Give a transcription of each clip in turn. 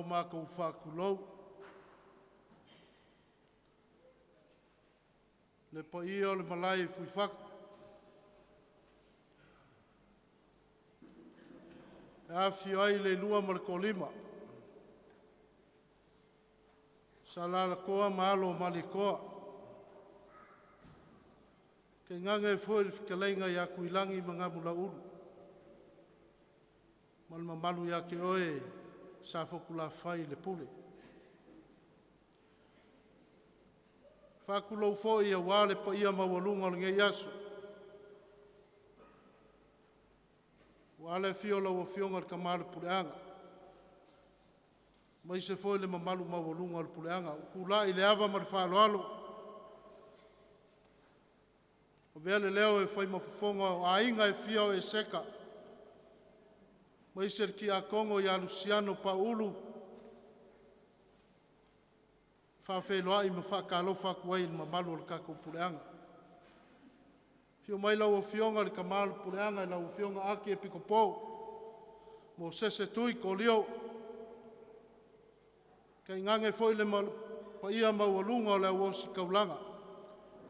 matou faatulou le paia o le malae i Fuifatu, e afifio ai le Lua ma le Toalima, Sa Alalatoa ma Alo o Malietoa, tainane foi le fetalaiga ia Tuilagi ma Namulauulu ma le mamalu ia te oe Safotulafai Lepule. E faatulou foi aua le paia maualuga o lenei aso, aua le afio o lau Afioga i le Tama o le Puleaga, aemaise foi le mamalu maualuga o le Puleaga. Ua tulai i le ava ma le faaaloalo e avea le leo e fai ma fofoga o aiga e fia o Eseka, aemaise le Tiakono ia Luciano Paulo, e faafeiloai ma faatalofa atu ai i le mamalu o le tatou Puleaga. Afio mai lau Afioga i le Tama o le Puleaga lau Afioga Ati Epikopo Mosese Tui Tolio, tainane foi le paia maualuga o le au Ositaulaga,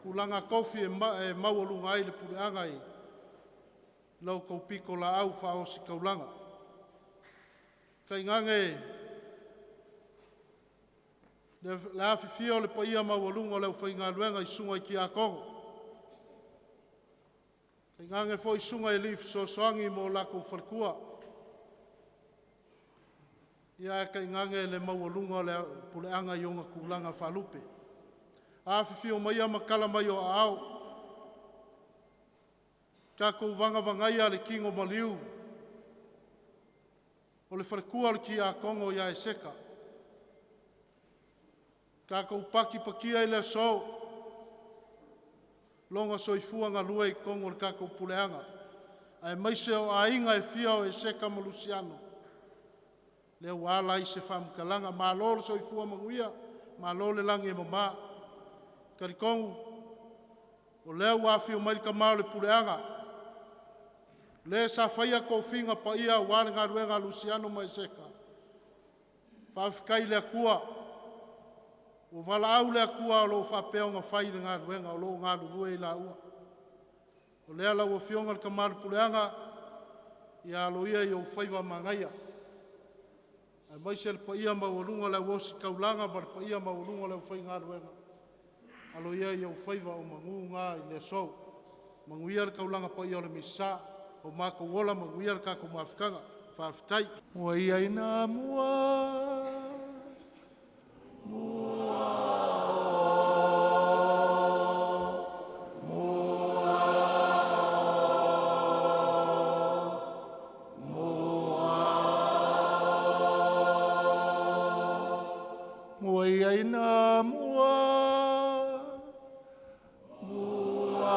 tulaga tofi e maualuga ai le puleaga i la outou pitolaau faa-ositaulaga. Tainane le afifio o le paia maualuga o le aufaigaluega i susuga i tiakono, tainane foi susuga i alii fesoasoani ma o latou faletua, ae tainane le maualuga o le puleaga i ona tulaga faalupe. Afifio maia ma tala mai o aao, tatou vagavagaia le tino maliu o le faletua o le tiakono ia Eseta, tatou patipatia i le aso lona soifua galue i totonu o le tatou puleaga, aemaise o aiga e fia o Eseta ma Lusiano, lea ua ala ai se faamatalaga. Malo le soifua manuia, malo le lagi e mama. E talitonu o lea ua afio mai le Tama o le Puleaga, le sa faia tofiga paia aua le galuega a Lusiano ma Eseka. Faafetai i le Atua ua valaau le Atua o lo o faapea ona fai le galuega o lo o galulue i laua. O lea lau Afioga i le Tama o le Puleaga, ia alo ia i ou faiva manaia, aemaise le paia maualuga o le au ositaulaga ma le paia maualuga o le aufaigaluega, alo ia i ou faiva o manu na i le aso. Manuia le taulaga paia o le Misasa, o matou ola manuia le tatou mafutaga. Faafetai. Ua iai na mua, mua o, mua o, mua o. Ua iai na mua, mua o,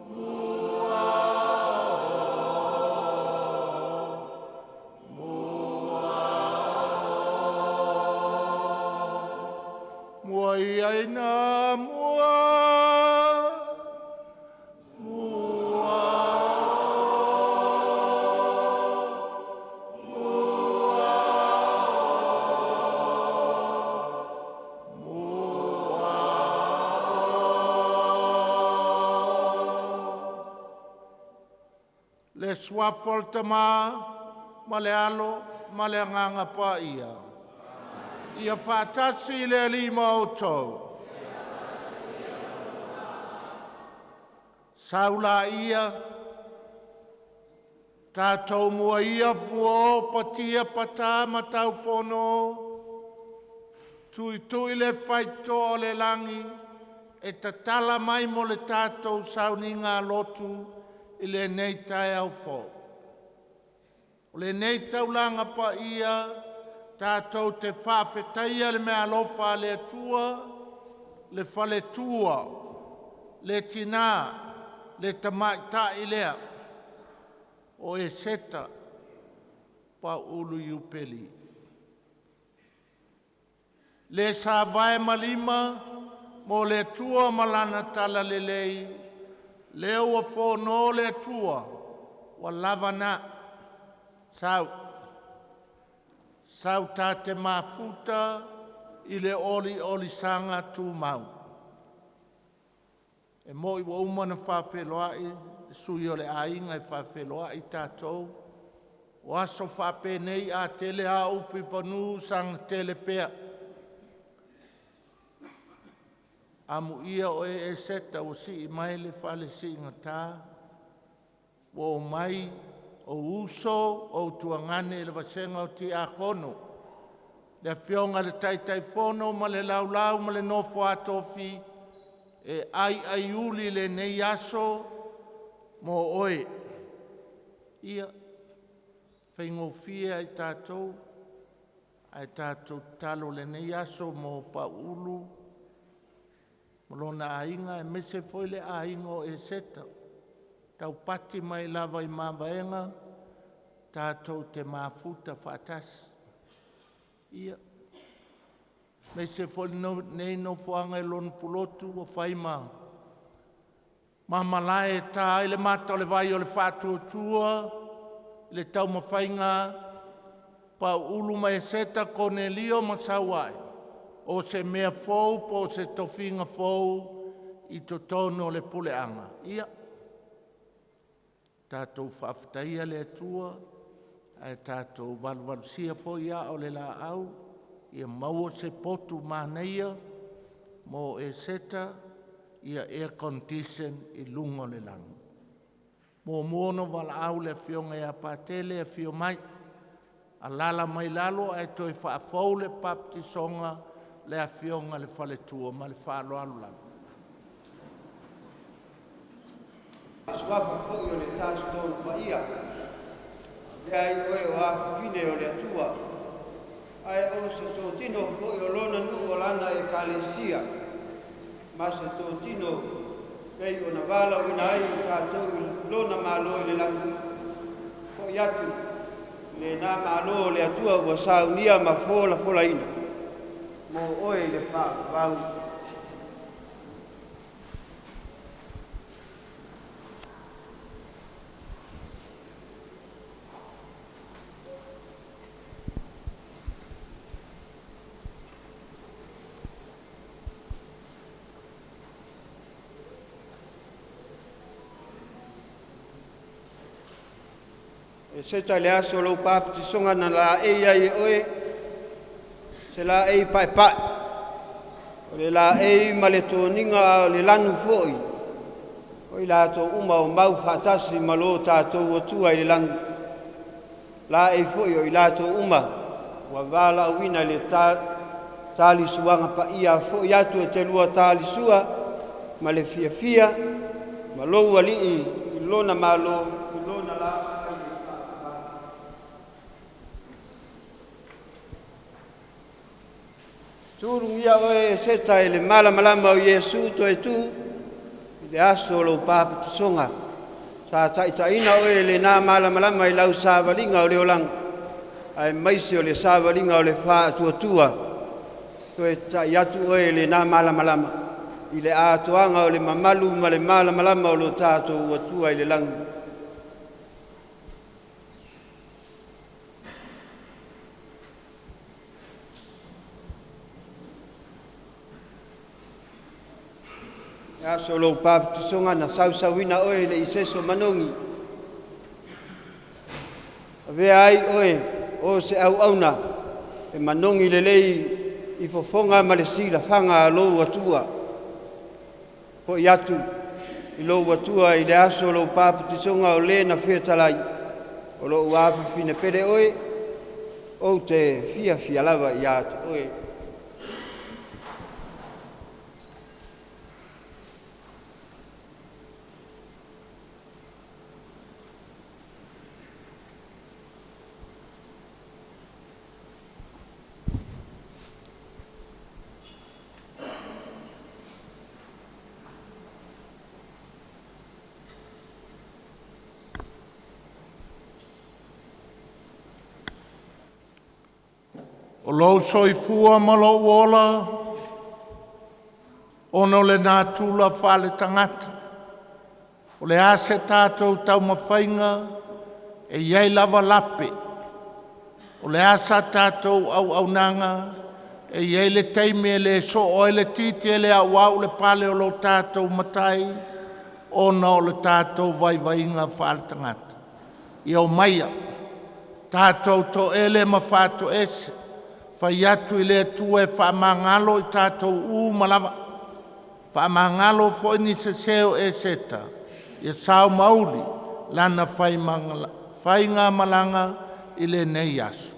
mua o, mua o. Ua iai na mua, mua o, mua o, mua o. Le Suafa o le Tama ma le Alo ma le Agaga Paia. Ia faatasi le Alii ma outou. Sau laia, tatou muaia puo patia pata mataufono, tuitui le faitotoa o le lagi e tatala mai mo le tatou sauniga lotu i lenei taeao fou. O lenei taulaga paia tatou te faafetaia le meaalofa a le Atua, le faletua, le tina, le tamaitai lea o Eseta Pauulu Iupeli, le sa vae ma lima mo le Atua ma Lana Talalelei, lea ua fono le Atua ua lava na. Sau, sau ta te mafuta i le oliolisaga tumau. E mo'i ua uma na faafeloai le sui o le aiga e faafeloai tatou. O aso faapenei a tele lava upu i panu saga tele pea. Amuia oe Eseta ua sii mai le fale siigata, ua omai ou uso o utuagane i le vasega o Tiakono, le afioga i le Taitaifono ma le Laulau ma le nofo a tofi e aiaiuli i lenei aso mo oe. Ia faigofie lava i tatou ae tatou tatalo i lenei aso mo Pauulu ma lona aiga aemaise foi le aiga o Eseta, taupati mai lava i mavaega tatou te mafuta faatasi. Ia, aemaise foi lenei nofoaga i lona pulotu ua fai ma malae e ta ai le mata o le vai o le faatuatua i le taumafaiga a Pauulu ma Eseta, Konelio ma Saua'i o se mea fou po o se tofiga fou i totonu o le puleaga. Ia, tatou faafetaia le Atua ae tatou valuvalusia foi aa o le laau ia maua se potu manaia mo Eseta ia ea condition i luga o le lagi. Muamua ona valaau le afioga ia Patele e afio mai, alaala mai lalo ae toe faafou le papatisoga le afioga i le faletua. Ma le faaaloalo lava. Le suafa foi o le Tasi Tolu Paia, avea ai oe o afafine o le Atua, ae o se totino foi o lona nuu o lana ekalesia, ma se totino pei ona valaauina ai i tatou i lona Malo i le lagi. Fo'i atu i lena Malo o le Atua ua saunia ma folafolaina mo oe i le faavavau. E seta i le aso o lou papatisoga na laei ai e oe se laei paepae, o le laei ma le toniga a o le lanu foi o i latou uma o mau faatasi ma lo tatou Atua i le lagi, laei foi o i latou uma ua valaauina i le talisuaga paia. Fo'i atu e te lua talisua ma le fiafia ma lou alii i lona Malo i lona la ai le faavavau. Tulugia oe e Seta e le malamalama o Iesu toe tu i le aso o lou papatisoga. Sa taitaiina oe e lena malamalama i lau savaliga o le olaga, aemaise o le savaliga o le faatuatua. Toe ta'i atu oe e lena malamalama i le atoaga o le mamalu ma le malamalama o lo tatou Atua i le lagi. Le aso o lou papatisoga na sausauina oe i le iseso manogi, avea ai oe o se auauna e manogi lelei i fofoga ma le silafaga a lou Atua. Fo'i atu i lou Atua i le aso o lou papatisoga o le na fetalai, o lou afafine pele oe, ou te fiafia lava ia te oe. O lou soifua ma lou ola ona o le natura faale-tagata, o le a se tatou taumafaiga e i ai lava lape. O le a sa tatou auaunaga e i ai le taimi e le soo ai le titi e le auau le pale o lo tatou matai ona o le tatou vaivaiga faale-tagata. Ia o maia, tatou toele ma faatoese, fai atu i le Atua e faamagalo i tatou uma lava. Faamagalo foi ni se seo e seta, ia sao mauli lana faiga malaga i lenei aso.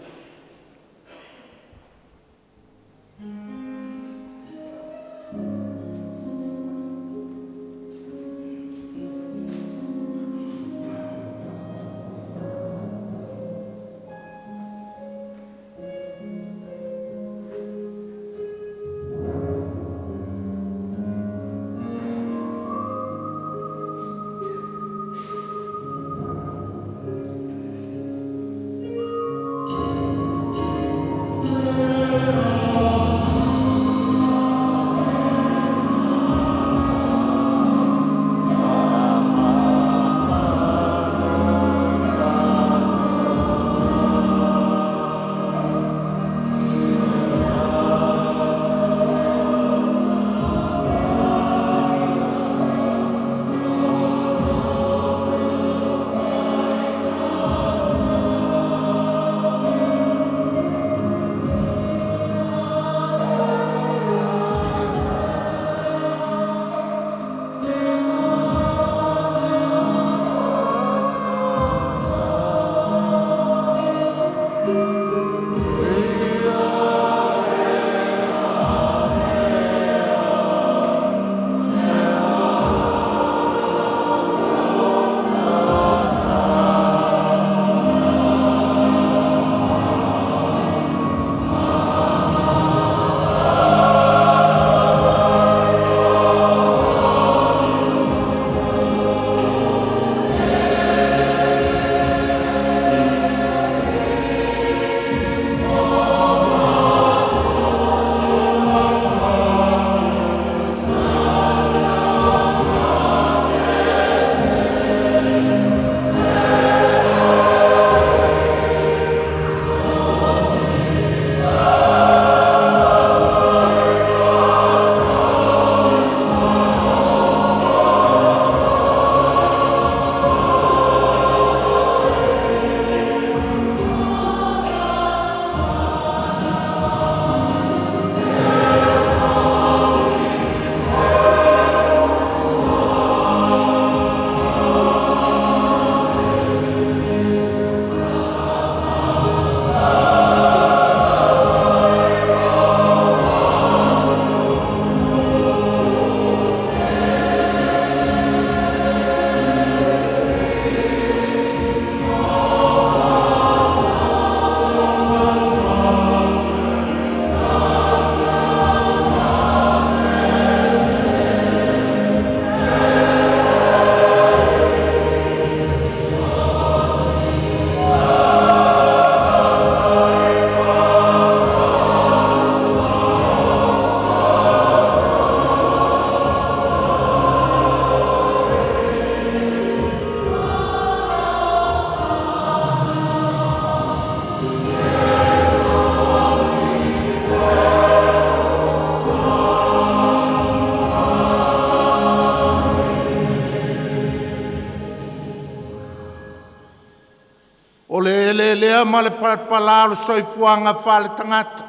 O le eleelea ma le palapala o le soifuaga faale-tagata,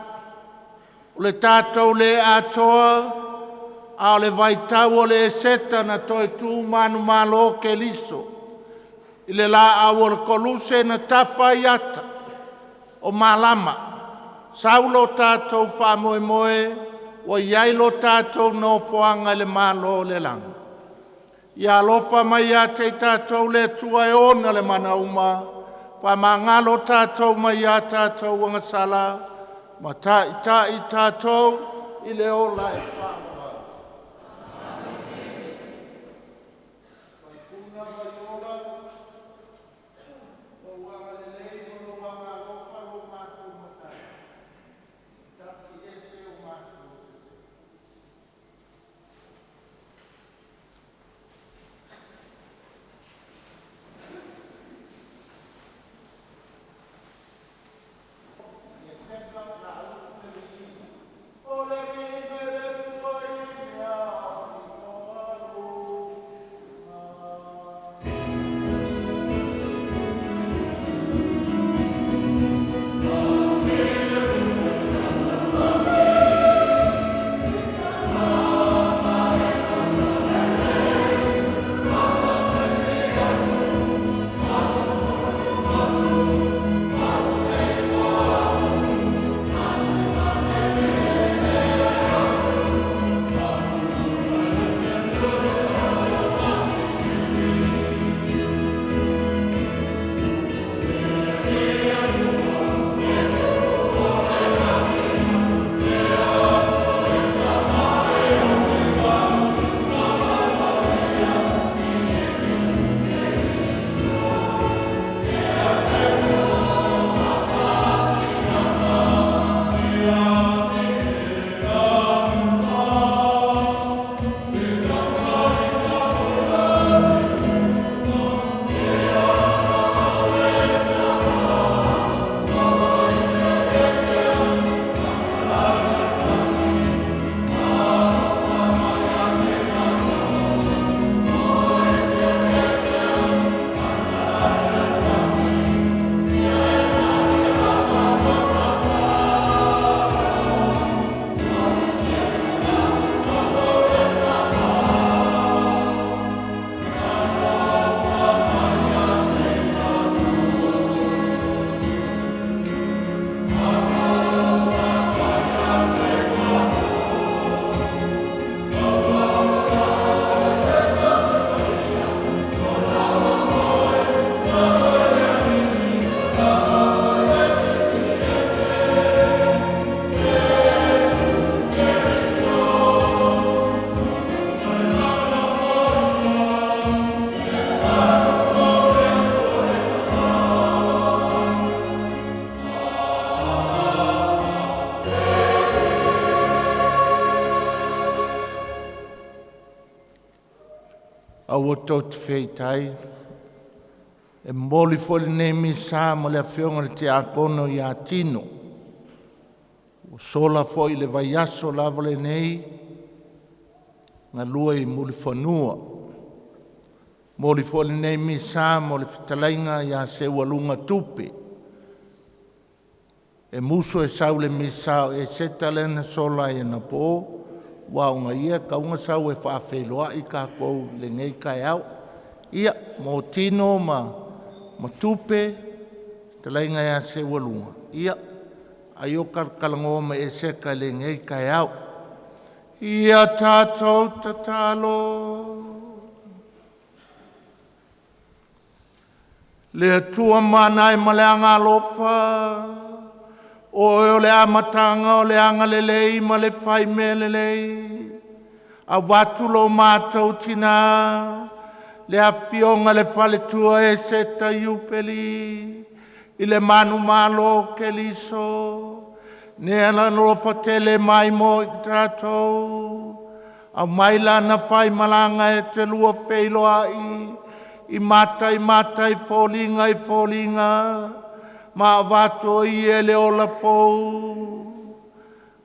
o le tatou le atoa, a o le vaitau o le eseta na toe tu manumalo Keriso i le laau o le koluse na tafa ai ata o malama, sau lo tatou faamoemoe ua i ai lo tatou nofoaga i le Malo o le lagi. Ia alofa mai ia te i tatou le Atua e ona le mana uma, faamagalo tatou mai a tatou agasala, ma taitai i tatou i le ola e faavavau. Faipuna Vaiola, lou agalelei ma lou agaalofa lo matou Matai, tafi ese o matou sese. Aua tou te feitai, e momoli foi lenei misa mo le afioga i le Tiakono ia Tino. Ua sola foi le vaiaso lava lenei galue i Mulifanua. Momoli foi lenei misa mo le fetalaiga ia Seualuga Tupe e musu e sau i le misa o Eseta lea na sola ai anapo, ua ona ia e tatau ona sau e faafeiloai tatou i lenei taeao. Ia, mo Tino ma ma Tupe, fetalaiga ia Seualuga, ia ai o talatalanoa ma Eseta i lenei taeao. Ia tatou tatalo. Le Atua mana e ma le agaalofa, oe o le amataga o le agalelei ma le faimea lelei, avatu lo matou tinā, le afioga i le faletua Eseta Iupeli i le manumalo o Keriso, ne alofa tele mai mo i tatou. Aumai lana faimalaga e te lua feiloai i mata i mata i foliga i foliga, ma avatu ai e le ola fou.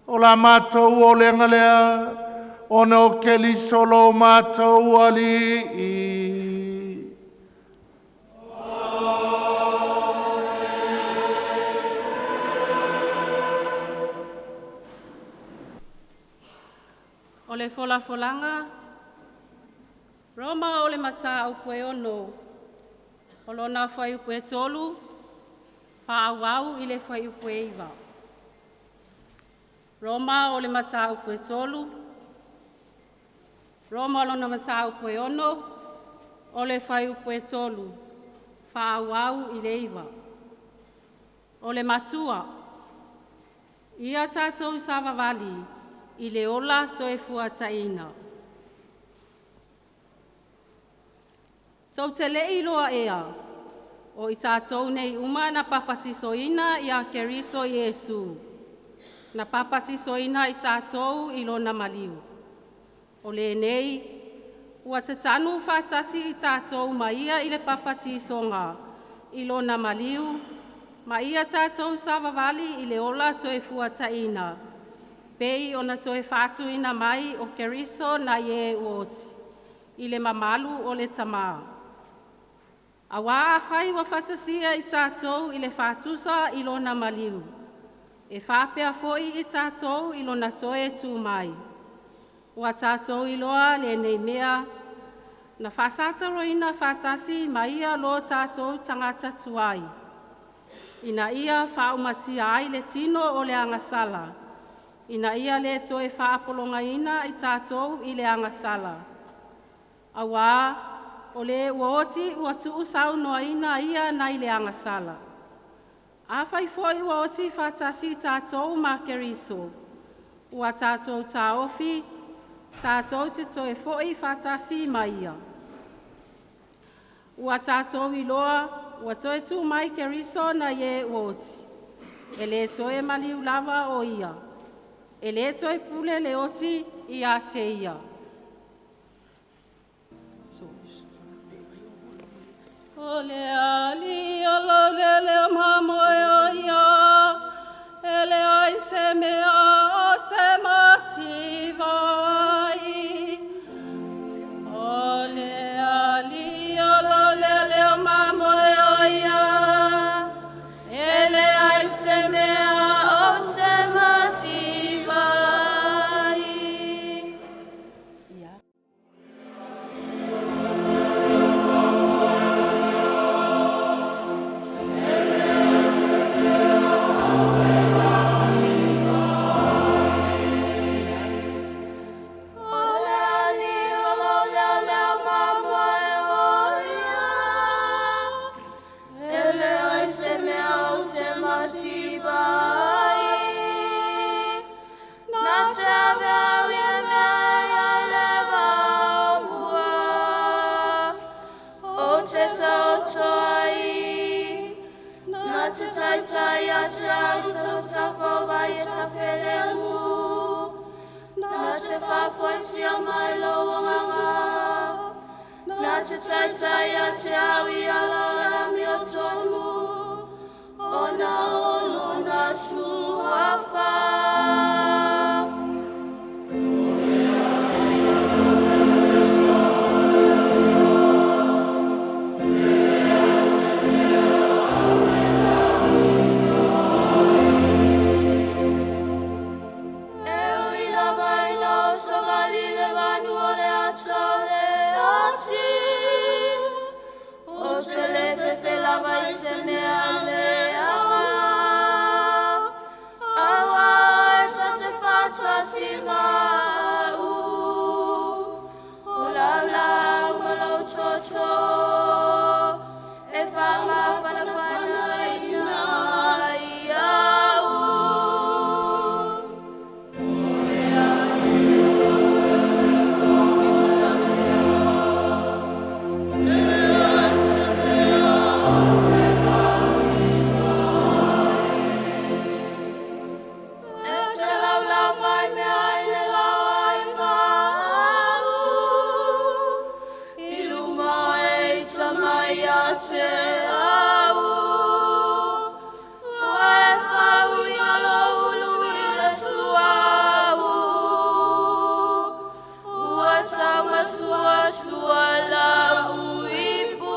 O la matou olega lea, ona o Keriso lo matou Alii. O le folafolaga, Roma o le mataupu e 6, o lona fuaiupu e 3, faaauau i le fuaiupu e 9. Roma o le mataupu e 3, Roma o lona mataupu e 6, o le fuaiupu e 3, faaauau i le 9. O le matua, ia tatou savavali i le ola toefuataina. Tou te le i iloa ea, o i tatou nei uma na papatisoina ia Keriso Iesu, na papatisoina i tatou i lona maliu. O lenei, ua tatanu faatasi i tatou ma ia i le papatisoga i lona maliu, ma ia tatou savavali i le ola toefuataina, pei ona toe faatuina mai o Keriso nai e ua oti, i le mamalu o le Tamā. Auā afai ua faatasia i tatou i le faatusa i lona maliu, e faapea foi i tatou i lona toe tu mai. Ua tatou iloa lenei mea, na faasataroina faatasi ma ia lo tatou tagata tuai, ina ia faaumatia ai le tino o le agasala, ina ia le toe faapologaina i tatou i le agasala. Auā o le ua oti ua tuusaunoaina ia nai le agasala. Afai foi ua oti faatasi tatou ma Keriso, ua tatou taofi, tatou te toe foi faatasi ma ia. Ua tatou iloa, ua toe tu mai Keriso nai e ua oti. E le toe maliu lava o ia. E le toe pule le oti ia te ia. O le ali o lau lele o mamoe o ia, e leai se mea o te mativa ai. O le ali o lau lele o mamoe o ia, e leai se mea o te mativa ai. Ia. O le ali o lau lele o mamoe o ia, e leai se mea o te mativa ai. Na te ave au i le mea e ai le vaomua, o te taoto ai. Na te taitai atu au i tafatafa o vai e tafelemu. Na te faafoetia mai lou agaga. Ta te taitai ia te au i ala o le amiotonu, ona o lona suafa. E ui lava ina osovali le vanu o le ata o le ati, ou te le fefe lava i se mea leaga, aua e ta te faatasi ma au, o lau laau ma lou toto e faamafanafanaina ai au. E te laulau mai mea i le lao ai ma au, i luma e ita mai ia te au. Ua e faauuina lou ulu i le suauu, ua taumasuasua lau ipu.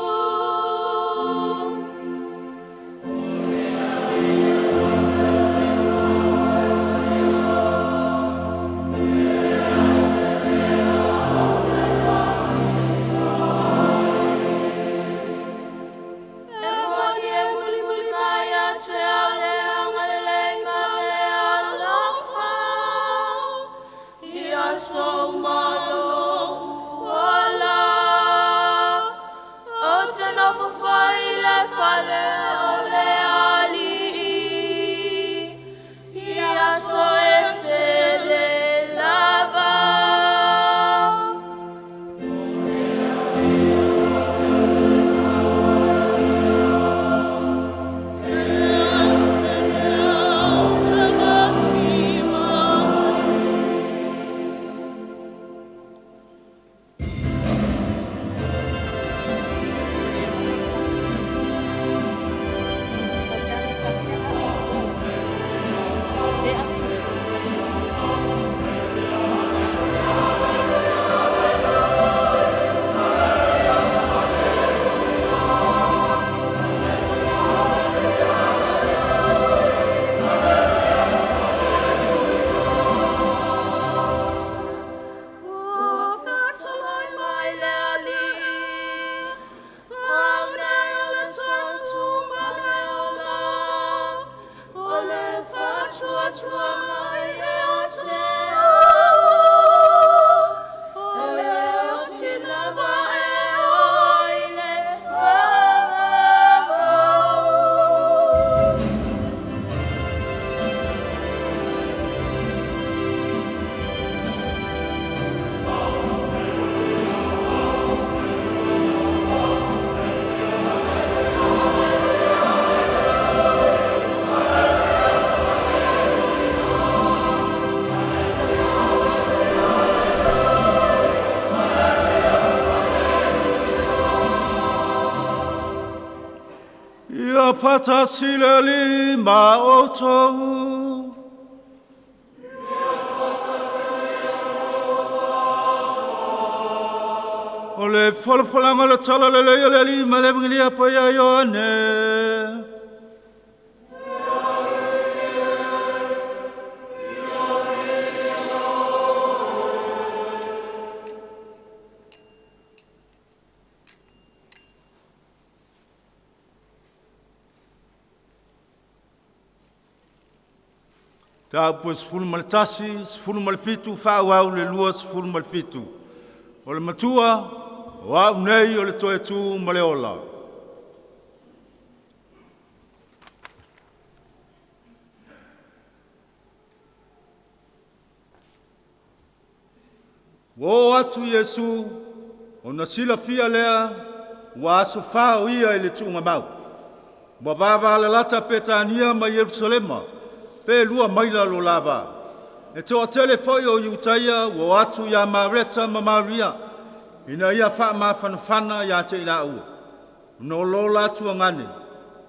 E moni e mulimuli mai ia te au le agalelei ma le alofa, i aso uma o lou ola. Ou te nofo foi i le fale o le Alii, i aso e tele lava. Ua faatolai mai le Alii, o au nei o le toe tu ma le ola, o le faatuatua mai ia te au, e le oti lava e oo i le faavavau. Ia faatasi le Alii ma outou. O le folafolaga o le Tala Lelei a le Alii mai le Evagelia Paia Ioane. Mataupu e 11, 17, faaauau le 27. O le Matua, o A'u nei o le toe tu ma le ola. Ua oo atu Iesu ona silafia lea ua asofa o Ia i le tuugamau. Ua vavalalata Petania ma Ierusalema, pe 2 maila lo la va. E toatele foi o Iutaia ua o atu ia Mareta ma Maria ina ia faamafanafana ia te i laua. Ona o lo la tuagane,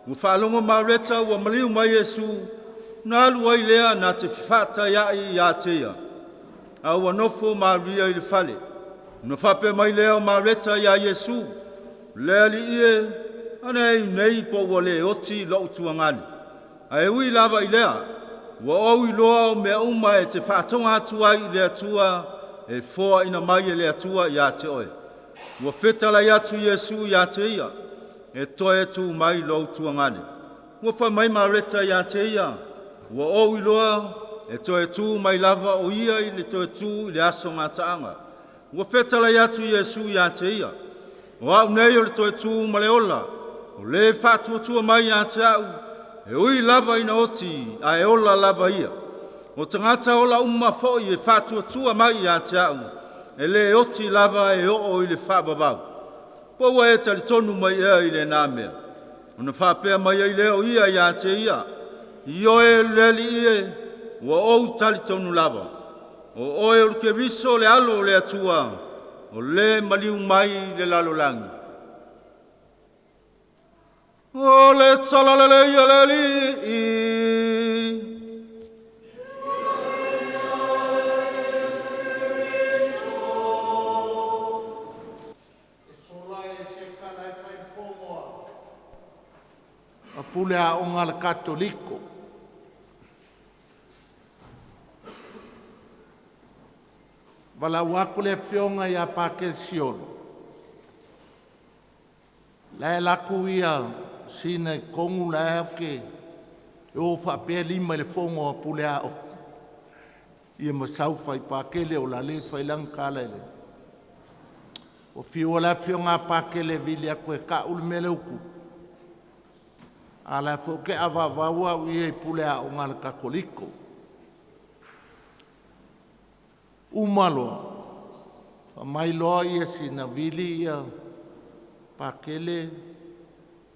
ua faalogo Mareta ua maliu mai Iesu, na alu ai lea na te fefaataiai ia te ia, a ua nofo Maria i le fale. Ona faapea mai lea o Mareta iā Iesu, “Le Alii e, ana e i inei po ua le oti lou tuagane. Ae ui lava i lea, ua ou iloa o mea uma e te faatoga atu ai i le Atua e foaina mai e le Atua ia te oe.” Ua fetalai atu Iesu ia te ia, “E toe tu mai lou tuagane.” Ua fai mai Mareta ia te ia, “Ua ou iloa e toe tu mai lava o ia i le toe tu i le aso gataaga.” Ua fetalai atu Iesu ia te ia, “O au nei o le toe tu ma le ola. O le faatuatua mai ia te au, e ui lava ina oti, ae ola lava ia. O tagata ola uma foi e faatuatua mai ia te au, e le oti lava e oo i le faavavau. Po ua e talitonu mai ea i lena mea?” Ona faapea mai ai lea o ia ia te ia, “Ioe le Alii e, ua ou talitonu lava, o Oe o le Keriso le Alo o le Atua, o le maliu mai i le lalolagi.” O le Tala Lelei a le Alii. E sola e Eseka la e fai le fono a pule aoga a le Katoliko. Valaau atu le afioga ia Pakele Siolo, la e alu atu ia Sina i totonu la e te e o faapea lima i le fono a pule aoga. Ia ma sau fai Pakele o la le fai lana tala i le Ua fiu le afioga a Pakele e vili atu e tau le mea lea ua tupu, a o la e foi ou te avaavau au ia i pule aoga a le Katoliko. Uma loa, aumai loa ia sina vili ia Pakele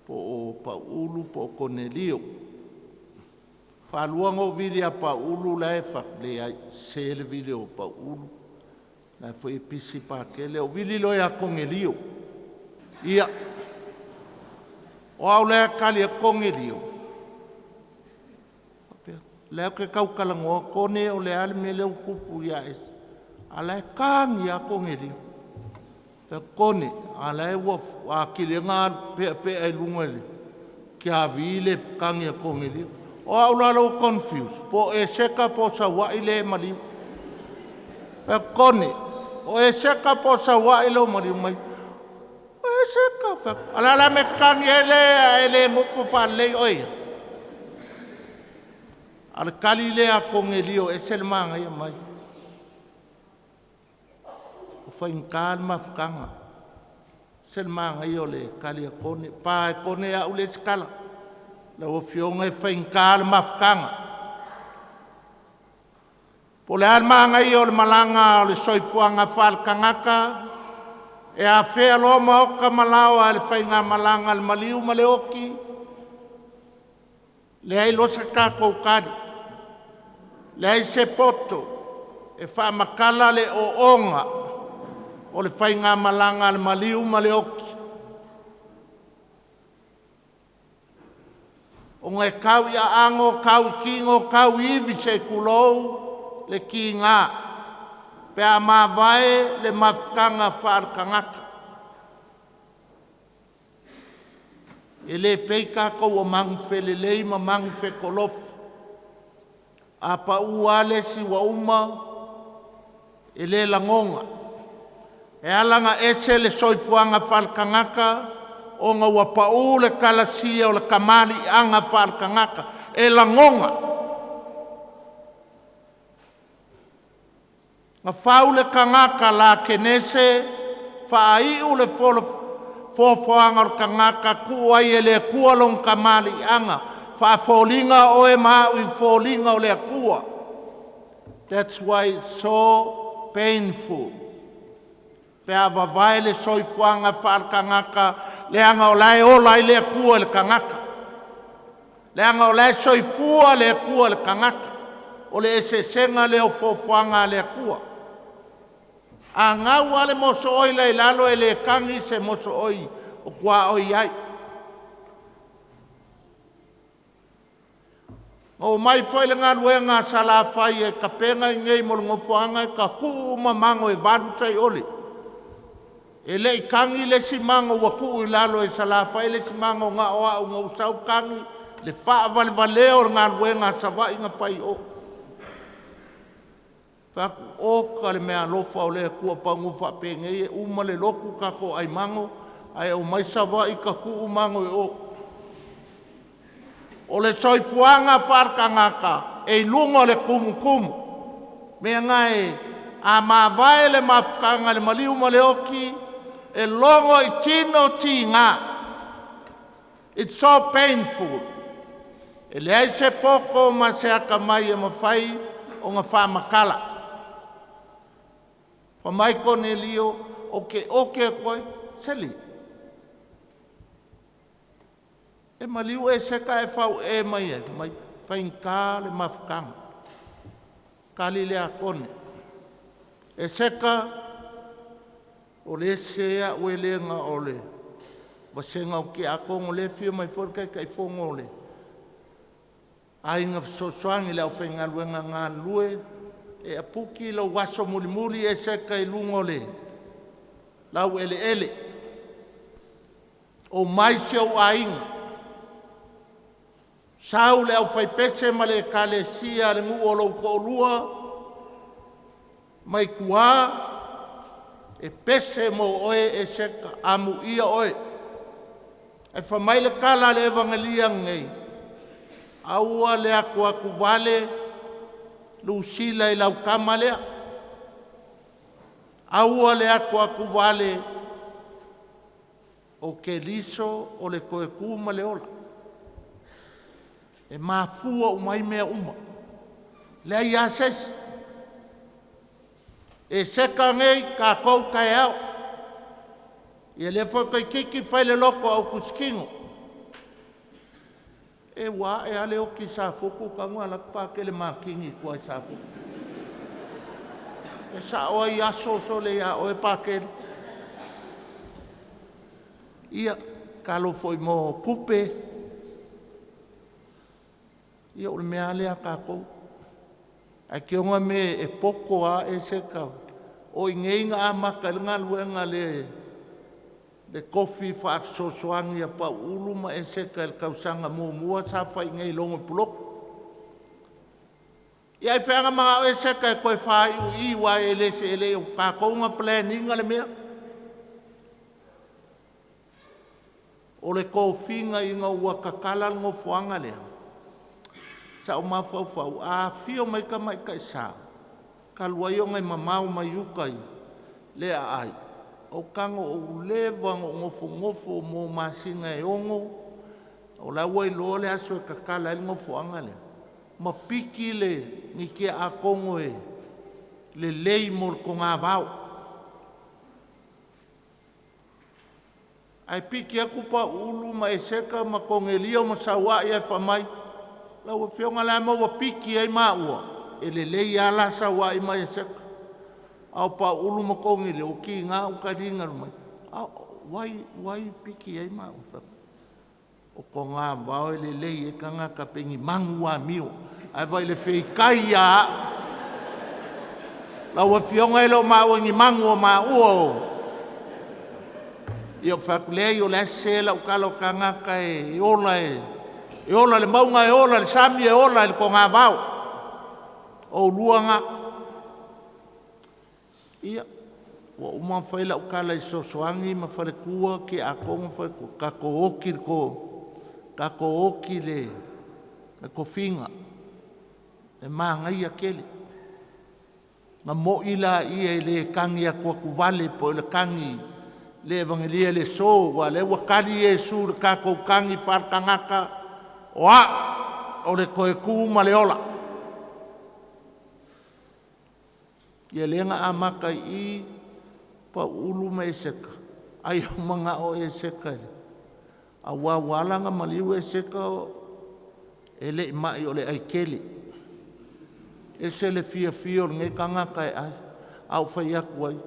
po o Pauulu po o Konelio. Faalua ona ou vili ia Pauulu la e fai atu, leai, sese le vili o Pauulu, la e foi e pisi Pakele. Ou vili loa ia Konelio. Ia, o au la e tali atu Konelio. Faapea, la ou te tau talanoa Kone o le a le mea lea ua tupu ia e? A o la e tagi lava Konelio. Fai atu, Kone, a o la e ua atili ai ona alu peapea i luga i le tiavi le tagi a Konelio. O au la lea ua confuse po o Eseka po o Sauai lea e maliu. Fai atu, Kone, o Eseka po o Sauai lou maliu mai? O Eseka. Fai atu, a o le a la le mea e te tagi ai le ae le nofo faalelei oe ia? A o le tali lea a Konelio e ese le manaia mai. Ua faigata le mafutaga. E ese le manaia o le tali a Kone. Pa e Kone au le isi tala. Lau Afioga e faigata le mafutaga. Po o le a le manaia o le malaga o le soifuaga faale-tagata, e afea loa maota ma laoa e le faigamalaga a le maliu ma le oti, leai loa se tatou tali, leai se poto e faamatala le oona o le faigamalaga a le maliu ma le oti, ona e tau i aano, tau i tino, tau i ivi se i tulou le tiga pe a mavae le mafutaga faale-tagata. E le pei tatou o manufelelei ma manufetolofi. A pau lava le isi ua uma, e le lagona. E ala ona ese le soifuaga faale-tagata ona ua pau le kalasia o le tamaliiaga faale-tagata e lagona. Na fau le tagata lakenese faaiu le foafoaga o le tagata, tuu ai e le Atua lona tamaliiaga, faafoliga oe ma au i foliga o le Atua. That's why it's so painful pe a vavae le soifuaga faale-tagata leaga o la e ola ai le Atua i le tagata, leaga o la e soifua le Atua i le tagata. O le eseesega lea o foafoaga a le Atua. A gau lava le mosooi la i lalo e le tagi se mosooi o tuaoi ai. Na oo mai foi le galuega a Salafai e tapena i inei mo le nofoaga e tatuu uma mago e 8 sai'ole. E le i tagi le isi mago ua tuu i lalo e Salafai le isi mago na o au na ou sau tagi le faavalevalea o le galuega a Savaii na fai i o. Fai atu, oka le meaalofa o le Atua paunu faapenei e uma le lotu tatou ai mago ae omai Savaii tatuu mago i o. O le soifuaga faale-tagata e i luga o le tumutumu. Mea na e a mavae le mafutaga i le maliu ma le oti e logo i tino tiga. It's so painful. E leai se poto ma se atamai e mafai ona faamatala. Fai mai Konelio, ou te oke atu ai, seli, e maliu Eseka ae fau e mai ai, mai faigata le mafutaga. Kali lea a Kone. Eseka, o le ese au e le na o le vasega o tiakono lea e afio mai foi le Taitaifono o le Aiga Fesoasoani le aufaigaluega galulue e aputi lou aso mulimuli Eseka i luga o le laueleele. O mai si ou aiga, sau le aufaipese ma le ekalesia a le nuu o lou toalua mai tua e pese mo oe Eseka, amuia oe. Ae fai mai le tala a le Evagelia nei, aua le atuatuvale Lusila i lau tama lea. Aua le atuatuvale o Keriso o le toe tu ma le ola. E mafua uma ai mea uma. Leai lava se isi. Eseka nei, tatou taeao. Ia lea foi toeitiiti fai le loto Aukutositino. E ua ae lava le oti i Safotu talu ona alu atu Patele Makini i tua i Safotu. E sao ai aso sole ia oe Patele. Ia, talo foi mo tupe. Ia o le mea lava lea a tatou. Ae ke ona me e poto a Eseka. O i nei na amata ai le galuega le le tofi faafesoasoani a Pauulu ma Eseka i le tausaga muamua sa fai i inei i Logo Pulotu. Ia ai feaga manao Eseka e toe whāiu i wa e le se ele o tātou ngā planning le mea. O le tofiga ina ua tatala le nofoaga lea, sa ou mafaufau, a afio mai tamaitai sa, talu ai ona e mamao mai uta i le aai, o tago ua leva ona ou nofonofo mo masina e 6, o la ua iloa le aso e tatala ai le nofoaga lea, ma piki le nitia-a-togo e lelei mo le togavao. Ae piki atu Pauulu ma Eseka ma Konelia ma Sauai ae fai mai, lau afioga la ma ua piki ai maua, e lelei lava la Sauai ma Eseka. A o Pauulu ma Konelia, o ki ngā o taliga mai. Wai, wai piki ai maua. O togavao e lelei e tagata pe ni magu amio. Ae vai le feitai ia au. Lau afioga e le o maua ni magu o maua o. Ia o fai atu lea o le ase lau tala o tagata e ola e ola le mauga e ola le sami e ola i le togavao. O ulua ngā. Ia, ua uma fai lau tala i fesoasoani ma faletua ki a kongo faletua. Tatou oti le ko, tatou oti le tofiga. E mānaia tele. Na moi la ia i le tagi atu atu vale po o le tagi le evangelia le so ua le ua kali Iesu le tatou tagi faale-tagata o au o le toe tu ma le ola. Ia le na amata i Pauulu ma Eseka ai o mangao Eseka aua ua ala ona maliu Eseka e le i mai o le aikele. Ese le fiafia o lenei tagata e ai. A ou fai atu ai,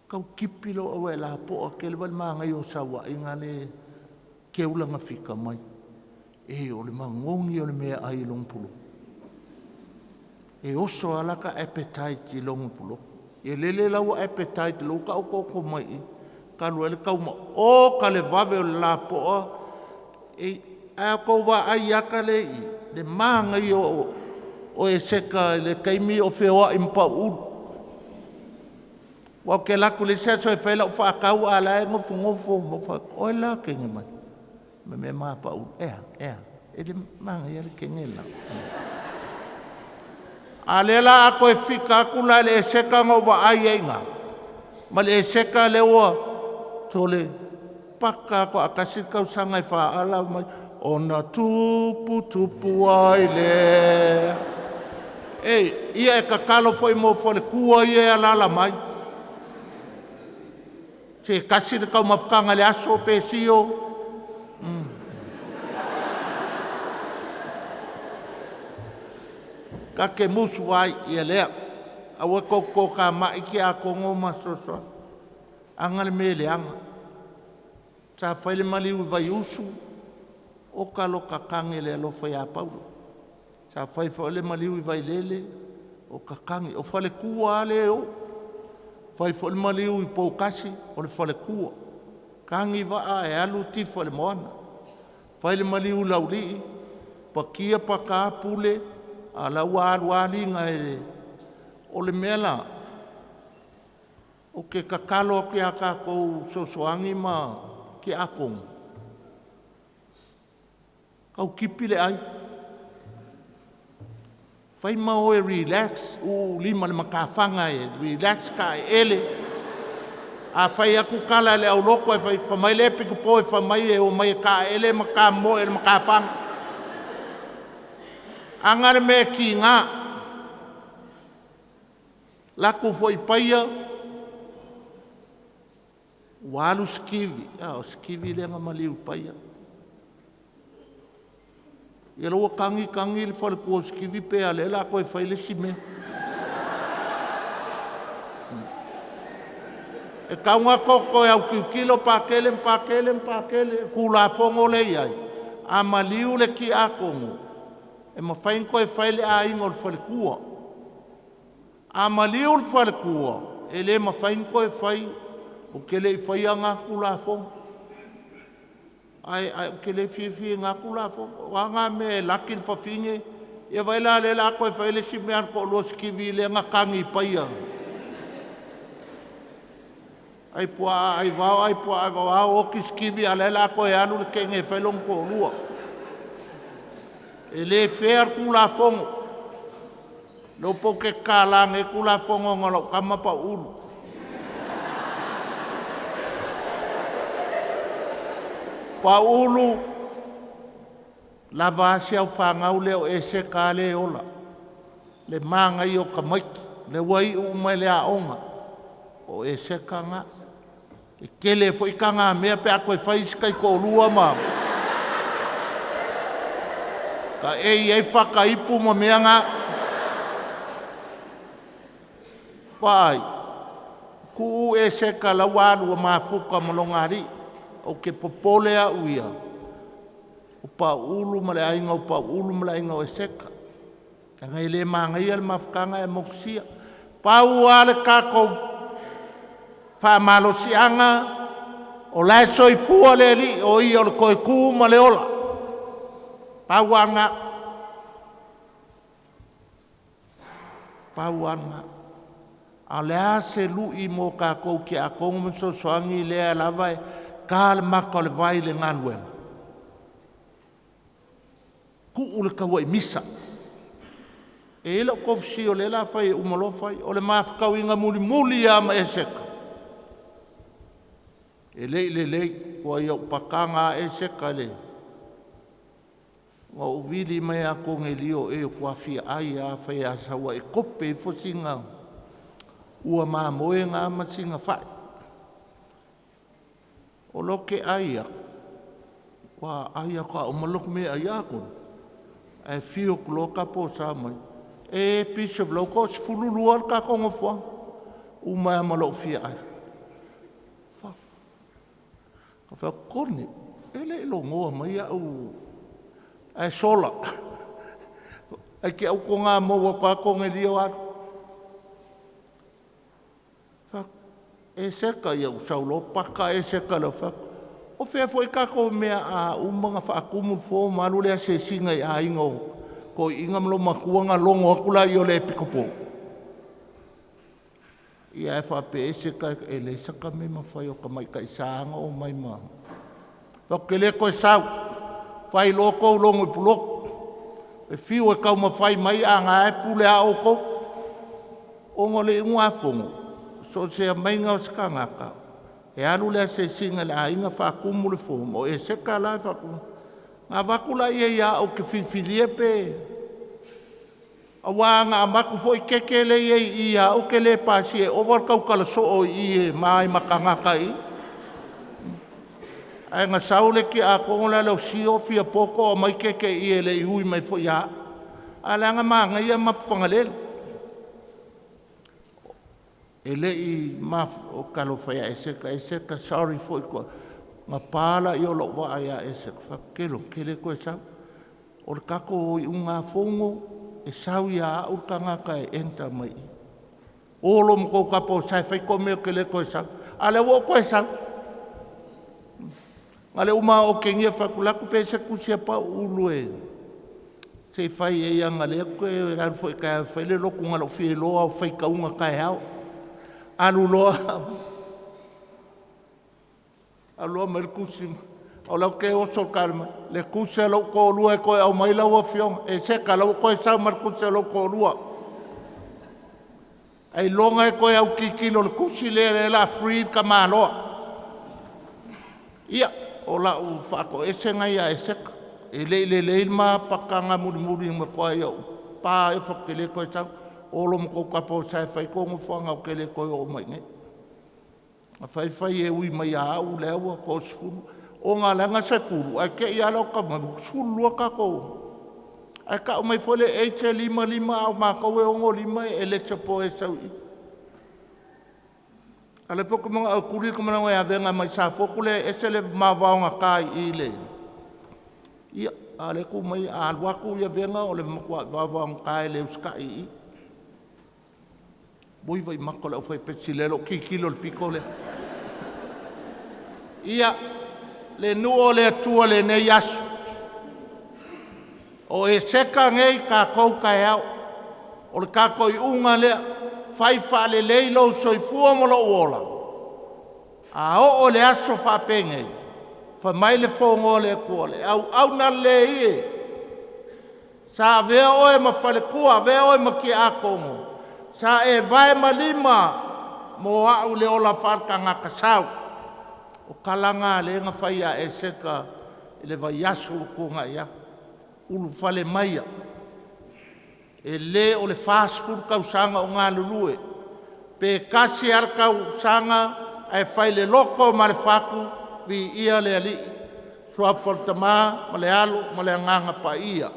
Kau kipi lo awe la po a ke le wal maangai o sauaiga le keulaga fika mai. E o le magogi o le mea ai i logo pulou. E oso ala ka appetite i logo pulou. E lele lau appetite lou ka o ko mai i. Ka lua le kauma o ka le vave o le lapoa e a ko wa ai aka le i le maangai o e seka i le kaimi o feoa i mpa ulu. Ua ke laku le se aso e fai lau whaakau a la e ngofo ngofo mo wha o la kenge mai. Me me ma pa ulu. Ea, ea. E le maangai ale kenge la. A le la a koe fika aku la le e seka ngau wa ai e inga. Ma le e seka le ua tole paka ko akasi kau sangai wha ala mai. Ona tupu tupu ai le. E ia e kakalo foi mo fole kua ia e alala mai. Se kasi le kau mafukanga le aso pe sio. Ka ke musu ai ia lea. Aua ko ko ka mai ki a kongo ma soso. Anga le mele anga. Sa fai le mali ui vai usu. O ka lo kakange le alofa ia Paulo. Sa fai fo le mali ui vai lele. O kakange. O fale kua ale o. Fai fo le mali ui pōkasi. O le fale kua. Kangi waa e alu tifa le moana. Fai le mali ui laulii. Pakia paka pule. A la ua alu alinga e o le mea la. O ke kakalo aku ia kākou sosoangi ma ke akong. Kau kipi le ai. Fai ma oe relax. U lima le makawhanga e relax ka e ele. A fai aku kala le au loko e fai whamai le piku po e whamai e o mai e ka ele ma ka mo e le makawhanga. Anga le me ki ngā. Laku fo i paia. Walu skivi. O skivi le nga maliu paia. Ia laua kangi kangi le fale kua skivi pe a le la koe fai le si mea. E kaunga koko e au kiukilo pakele pakele pakele kula fongo le iai. A maliu le ki a kongo. E mawhain koe fai le a ingo le fale kua. A maliu le fale kua. E le mawhain koe fai o ke le i whai a ngā kula fongo. Ai ai o ke le fie fie ngā kula fongo. Wa ngā me laki le whawhinge. Ia vai la le la koe fai le si mea ko lua skivi le ngā kangi paia. Ai pua ai vao ai pua ai vao o ki skivi a le la koe alu le kenge fai long ko lua. E le fair kula fongo. Lo po ke kalange kula fongo ngolo kama pa ulu. Pa ulu lava asi au whangau leo e se ka le ola. Le maangai o ka maiki. Le wai u mai le aonga. O e se ka ngā. E kele fo i ka ngā mea pe a koe whai skai ko lua ma. Ka e i ei whakaipu ma mea ngā. Pai. Ku e se ka lawalu o mafuka malongari. O ke popole a uia. O pa ulu ma le ainga o pa ulu ma le ainga o e seka. Tanga i le maangai le mafukanga e mokusia. Pau a le kako whaamalosianga o lae soifua le li o i o le koe kū ma le ola. Pau anga. Pau anga. A le a se lui mo kākou ki a kongo ma sosoangi lea lava e ka le maka o le vai le ngaluega. Ku u le kaua i misa. E ila o kofisi o le la whai e umalo whai o le mawhakau inga muli muli a ma e seka. E lei le lei kua ia upakanga e seka le. Ngā uvili mai a konge lio e o kua fia ai a whai a saua e kope i fosinga ua māmoe ngā masinga whai. O loke aia, kua aia kua umaloko me aia kono. E whio kulo ka po sa mai. E bishop lau ko sifulu lua le ka kongo fua. U mai ama lou fia ai. Ka fai atu, Kone, e le i logoa mai au ae sola. Ai ke au ko ngā maua ko a Konelia o alu. Fai atu, e seka ia u sau loa paka e seka lea fai atu. O fea foi tatou mea a uma ona faatumu le form alu le asiasiga i aiga o toeaiina ma loomatua ona logo atu laia o le epikopo. Ia ae faapea e Eseta e leai sata mea e mafai o tamaitai sa ona omai ma... Fai atu, "Ou te le toe sau, fai loa tou logo i Pulotu. E fiu e taumafai mai a na e pule lava outou." Ona o le iugafono, so o se aumaiga o se tagata, e alu le asiasiga i le aiga faatumu le form, o Eseta la e faatumuina. Na avatu laia ia au ou te filifilia pe... Aua ana avatu foi keke lea e i ai i i ia au ou te le pasia e ova le tautala soo i i e ma ai ma tagata i i. Ae na sau le tiakono le la o Sio fia poto aumai keke i i e le i ui mai foi ia au. A leaga manaia mapu Fagalele. E le i maf... Talofa ia Eseta, Eseta sorry foi toa. Na pa laia o lou vaa ia Eseta, fai atu, Kelo, ou te le toe sau. O le tatou iugafono, e sau ia au le tagata e enter mai i i. O loa ma tou tapa o sae fai tou mea ou te le toe sau. A o lea ua ou toe sau. Na o le uma lava o otegia fai atu, alu atu pe i ai se tusi a Pau Ulu e se i fai ai leaga o lea ou te alu foi taeao e fai le lotu na o lou fia iloa lava o faitauga taeao. Alu loa alu loa aumai le tusi. O la ou te oso i le taavale mai. Le tusi a lou toalua e toe aumai lau afioga. Eseta, o la ua toe sau ma le tusi a lou toalua. Ailoga e toe autilotilo i le tusi lea o le a free le tamaloa. Ia, o lau faatoesega ia Eseta. E le i lelei le ma pakaga mulimuli na matua ou pa ai ou fai atu ou te le toe sau. O loa ma tou tapa o sae fai tou nofoaga ou te le toe oo mai i inei. Na fai fai e ui mai ia au lea ua toasefulu. Ona leaga 10 ae te i lava lea o tau mai ua 12 tatou. Ae tau mai foi le age e 55 a o matou e 65 e eligible e sau i i. A o lea foi ou te manao e tuli le ta malaga i Avega e aumai i Safotu lea e ese le vavaogata i i le... Ia, a o lea e tu mai, a alu atu Avega o le matua vavaogata e le usitai i i. Oi vaai maka o le aufaipesi i lou tilotilo i le pito lea. Ia, le nuu o le Atua i lenei aso. O Eseta nei tatou taeao. O le tatou iuga lea, fai faalelei lou soifua ma lou ola. A oo i le aso faapenei, fai mai le fono a le Atua, le auauna lelei e, sa avea oe ma faletua, avea oe ma tiakono, sa e vae ma lima mo au i le ola faale-tagata sau. O tala na lea na fai ia Eseta i le vaiaso ua tuanai atu. Ulufale maia, e le o le 40 tausaga o galulue, pe tasi lava le tausaga ae fai i le loto ma le fatu, viia le Alii. Suafa o le Tama ma le Alo ma le Agaga Paia.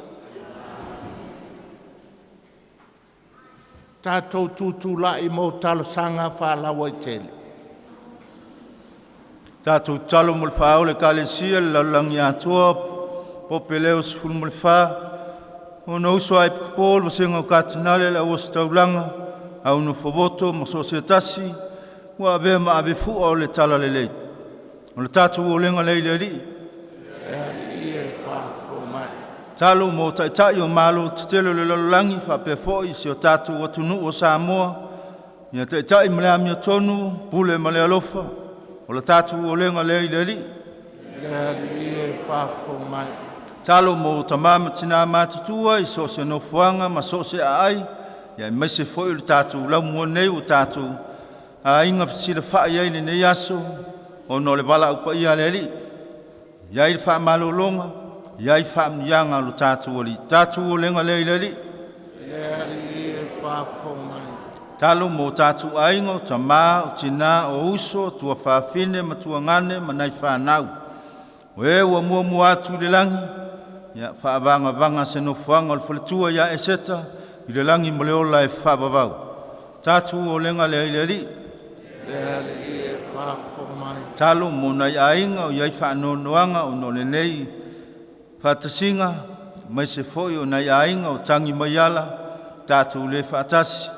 Tatou tutulai mo talosaga faalauaitele. Tatou tatalo mo le faaola o Ekalesia i le lalolagi atoa, Pope Leo XIV, ona uso a Epikopo o le Vasega o Katinale, le Au Ositaulaga, au Nofo-moto ma so o se tasi ua avea ma avefua o le Talalelei. O le tatou olega lea i le Alii. Le Alii e faafofoga mai. Tatalo mo Taitai o Malo tetele o le lalolagi faapea foi si o tatou atunuu o Samoa, ia taitai ma le amiotonu, pule ma le alofa. O le tatou olega lea i le Alii. Le Alii e faafofoga mai. Tatalo mo tama ma tina matutua i so o se nofoaga ma so o se aai, aemaise foi o le tatou laumua nei ua tatou aiga fesilafai ai i lenei aso ona o le valaau paia a le Alii. I ai le faamalologa, i ai faamanuiaga a lo tatou Alii. Tatou olega lea i le Alii. Le Alii e faafofoga mai. Tatalo mo tatou aiga, o tama, o tina, o uso, o tuafafine ma tuagane ma nai fanau, o e ua muamua atu i le lagi, ia faavagavaga se nofoaga o le faletua ia Eseta i le lagi ma le ola e faavavau. Tatou olega lea i le Alii. Le Alii e Faafofoga mai. Talo mo nai aiga o iai faanoanoaga ona o lenei faatasiga, mai se foi o nai aiga o tangi mai ala tatou le faatasi,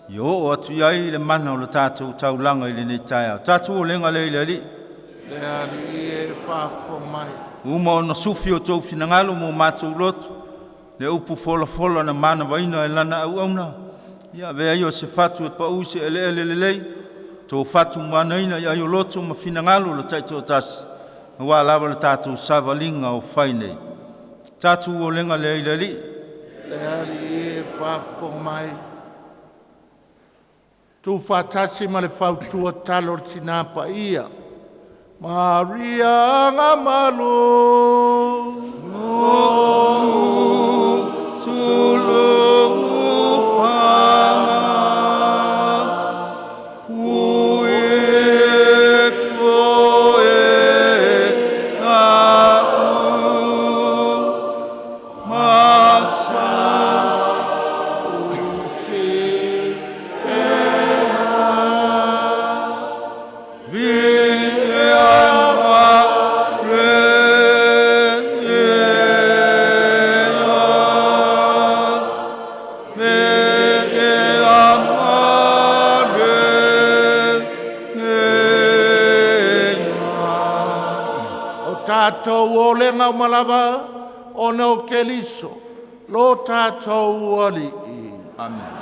ia oo atu i ai le mana o le tatou taulaga i lenei taeao. Tatou olega lea i le Alii. Le Alii e faafofoga mai. Uma ona sufi o outou finagalo mo matou loto, le upu folafola na manavaina e lana auauna, ia avea ia o se fatu e pau i se eleele lelei, to fatumanuina i ai o loto ma finagalo o le taitoatasi, aua lava le tatou savaliga o fai nei. Tatou olega lea i le Alii. Le Alii e faafofoga mai. Tuufaatasi ma le fautua tatalo a le Tina Paia, Maria Gamalu. O tatou olega uma lava ona o Keriso, lo tatou Alii. Amene.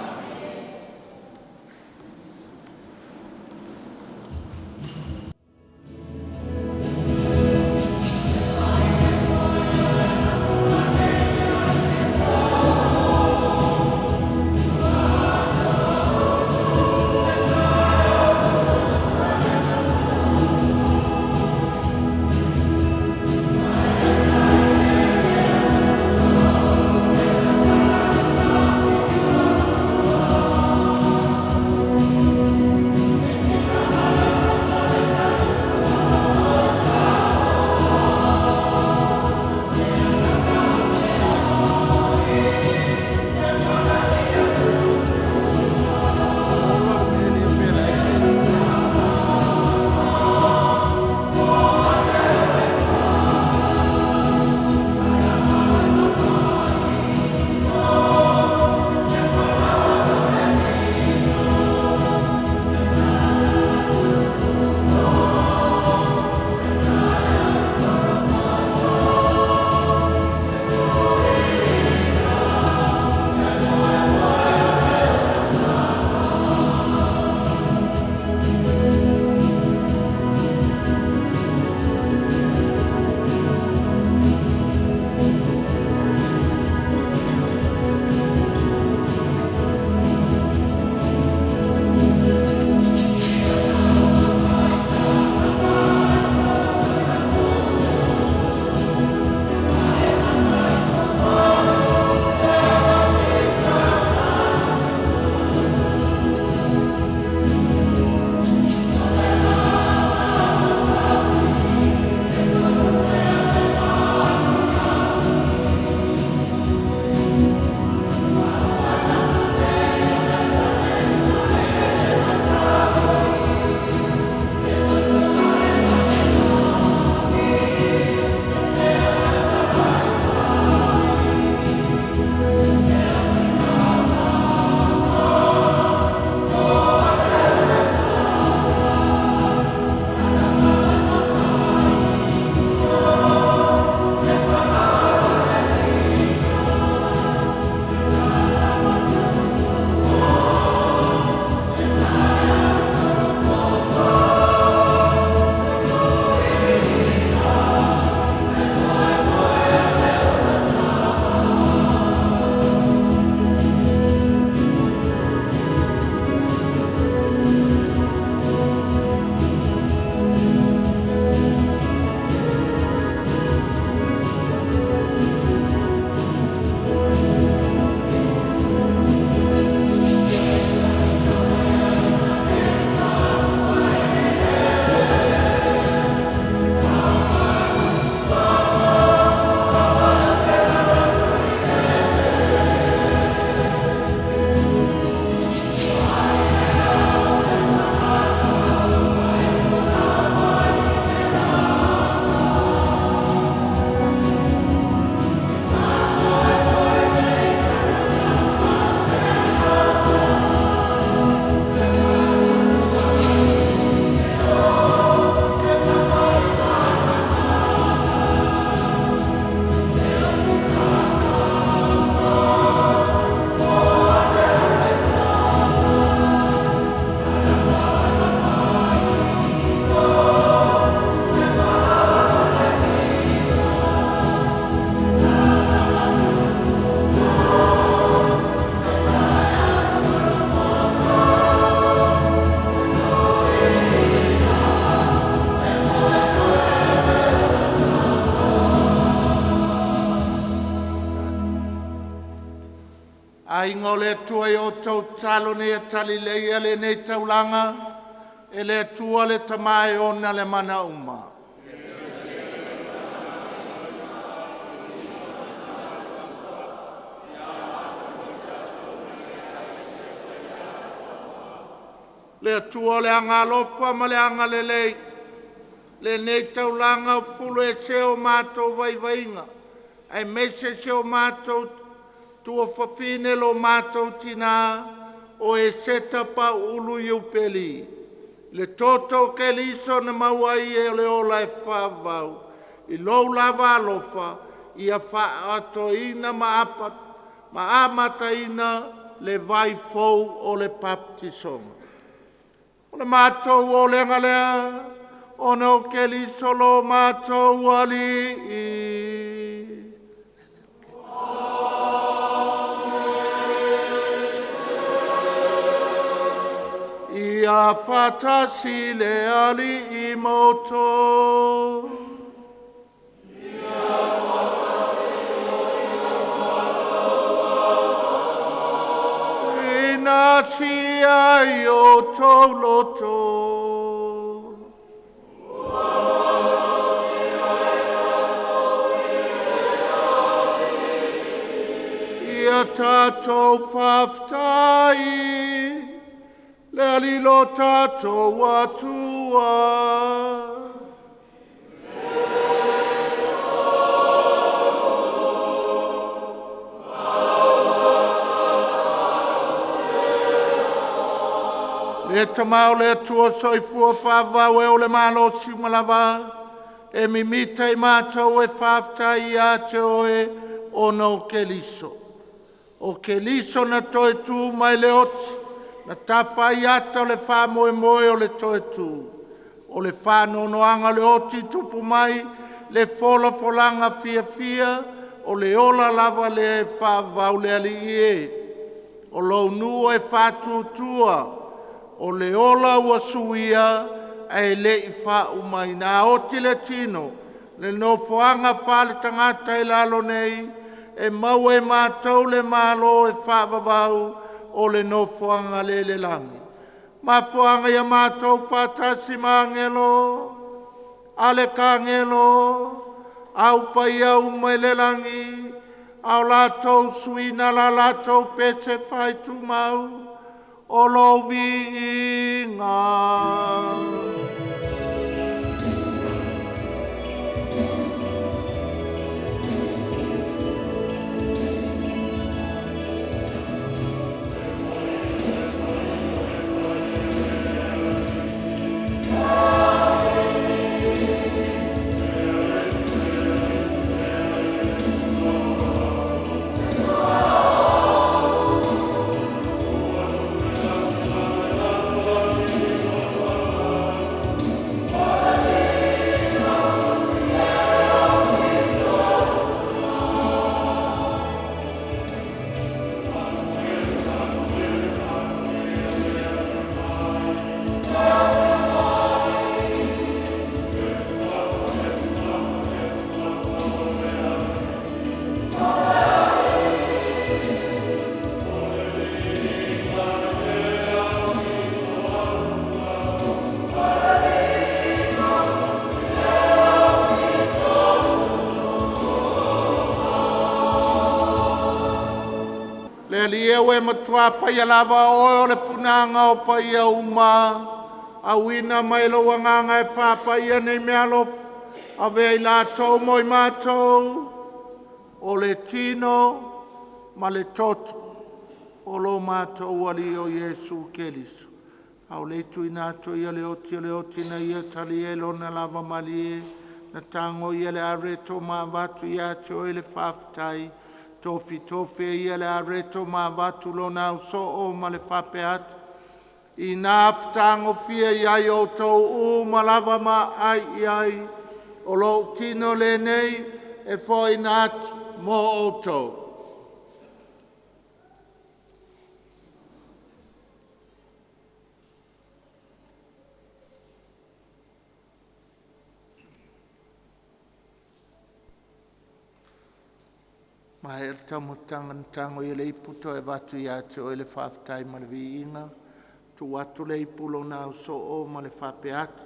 Aiga o le Atua i o outou tatalo nei e tali leia lenei taulaga, e le Atua le Tama e ona le mana uma. Le Atua o le agalofa ma le agalelei, lenei taulaga o fulu ese o matou vaivaiga, aemaise si o matou tuafafine lo matou tinā, o Eseta Pauulu Iupeli. Le toto o Keriso na maua ai e le ola e faavavau, i lou lava alofa, ia faaatoina ma amataina le vai fou o le baptisoga. O le matou olega lea, ona o Keriso lo matou Alii. Ia faatasi le Alii ma outou. Ina sia i outou loto. Ia tatou faafetai le Alii lo tatou Atua. Le Tama o le Atua soifua faavavau e o le malosi uma lava, e mimita i matou e faafetai ia te oe ona o Keriso. O Keriso na toe tu mai le oti, na tafa ai ata o le faamoemoe o le toe tu. O le faanoanoaga o le oti tupu mai le folafolaga fiafia, o le ola lava lea e faavavau le Alii e. O lou nuu e faatuatua, o le ola ua suia ae le i faaumaina. A oti le tino, le nofoaga faale-tagata i lalo nei, e maua e matou le Malo e faavavau o le nofoaga lea i le lagi. Mafuaaga ia matou faatasi ma agelo, alekagelo, au paia uma i le lagi, a o latou suina la latou pese faaitumau, o lou viiga. Le Alii e ue matua paia lava oe o le punaga o paia uma, auina mai lou agaga e faapaia nei meaalofa, avea i latou mo i matou, o le tino ma le toto o lo matou Alii o Iesu Keriso. A o le tuuina atu ia le oti o le oti na ia talia i lona lava malie, na tago ia le areto ma avatu ia te oe le faafetai, tofitofi e ia le areto ma avatu lona ausoo ma le faapea atu, ina fetagofia i ai outou uma lava ma ai i ai, o lou tino lenei e foaiina atu mo outou. Ma e le taumafataga na tago i le ipu toe avatu ia te oe le faafetai ma le viiga, tuu atu le ipu lona ausoo ma le faapea atu.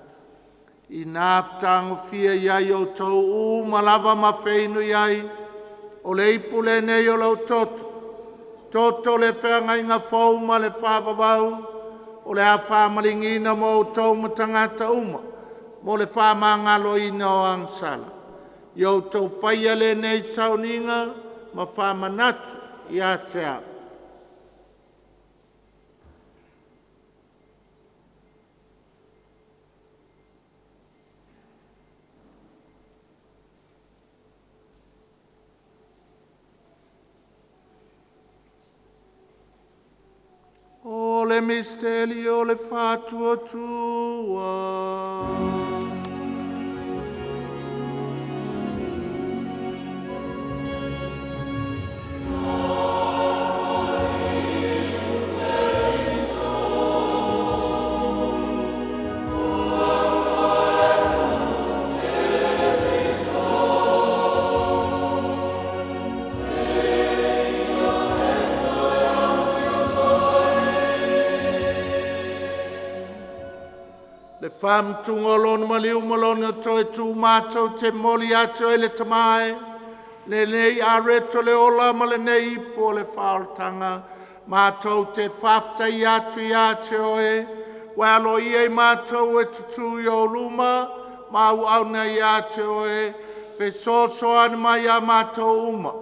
Ina fetagofia i ai outou uma lava ma feinu ai, o le ipu lenei o lou toto, toto le feagaiga fou ma le faavavau, o le a faamaligiina mo outou ma tagata uma, mo le faamagaloina o agasala. Ia outou faia lenei sauniga ma faamanatu ia te au. O le misteli o le faatuatua. Le faamatuga o lona maliu ma lona toe tu mātou te moli atu ai le tamae, lenei areto le ola ma lenei ipu o le faaolataga, mātou te faafetai atu ia te oe, ua e aloaia i matou e tutū i ou luma, ma auauna ia te oe, fesoasoani mai ia matou uma,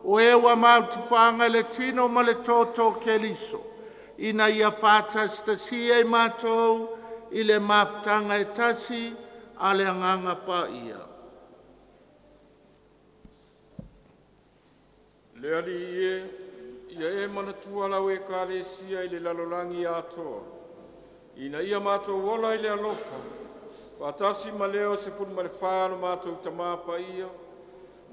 o e ua matou faga i le tino ma le toto o Keriso, ina ia faatasitasia i matou i le mafutaga e tasi a le Agaga Paia. Le Alii e, ia e manatua lau Ekalesia i le lalolagi atoa, ina ia matou ola i le alofa, faatasi ma Leo 14 lo matou Tamā Paia,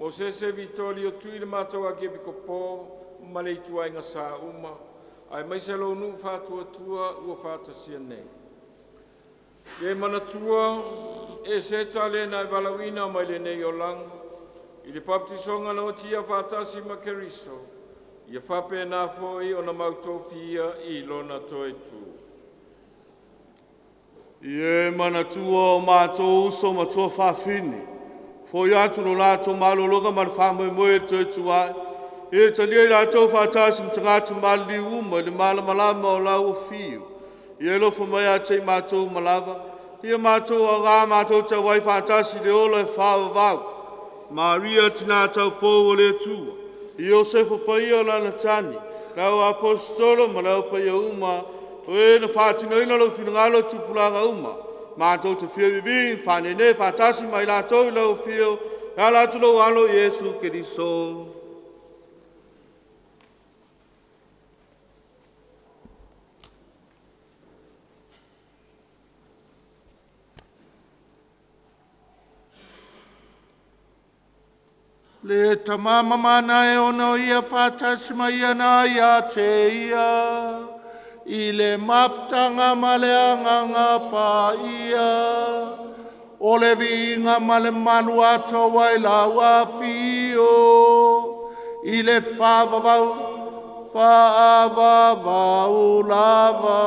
Mosese Vitolio Tui le matou Akiepikopo ma le ituaiga sa uma, aemaise lou nuu faatuatua ua faatasia nei. Ia e manatua e seta le na e valaauina mai lenei olaga, i le baptisoga na otia faatasi ma Keriso, ia faapena foi ona mautofia i lona toe tu. Ia e manatua o matou uso ma tuafafine, foi atu lo latou malologa ma le faamoemoe e toe tuai, e talia i latou faatasi ma tagata maliliu uma i le malamalama o lau afio. Ia alofa mai ia te i matou uma lava, ia matou augā matou te auai faatasi i le ola e faavavau. Maria tina taupou o le Atua, Iosefa paia o lana tane, le au aposetolo ma le au paia uma, o e na faatinoina lou finagalo i tupulaga uma, matou te fia vivī ma faanēnē faatasi ma i latou i lau afio, e ala atu i lou alo Iesu Keriso. Le tamama e ono ia faatasi mai ia na ia te ia, i le mafutaga ma le agaga paia, o le viiga ma le malu atoa ai lau afio, i le faavavau, faavavau lava.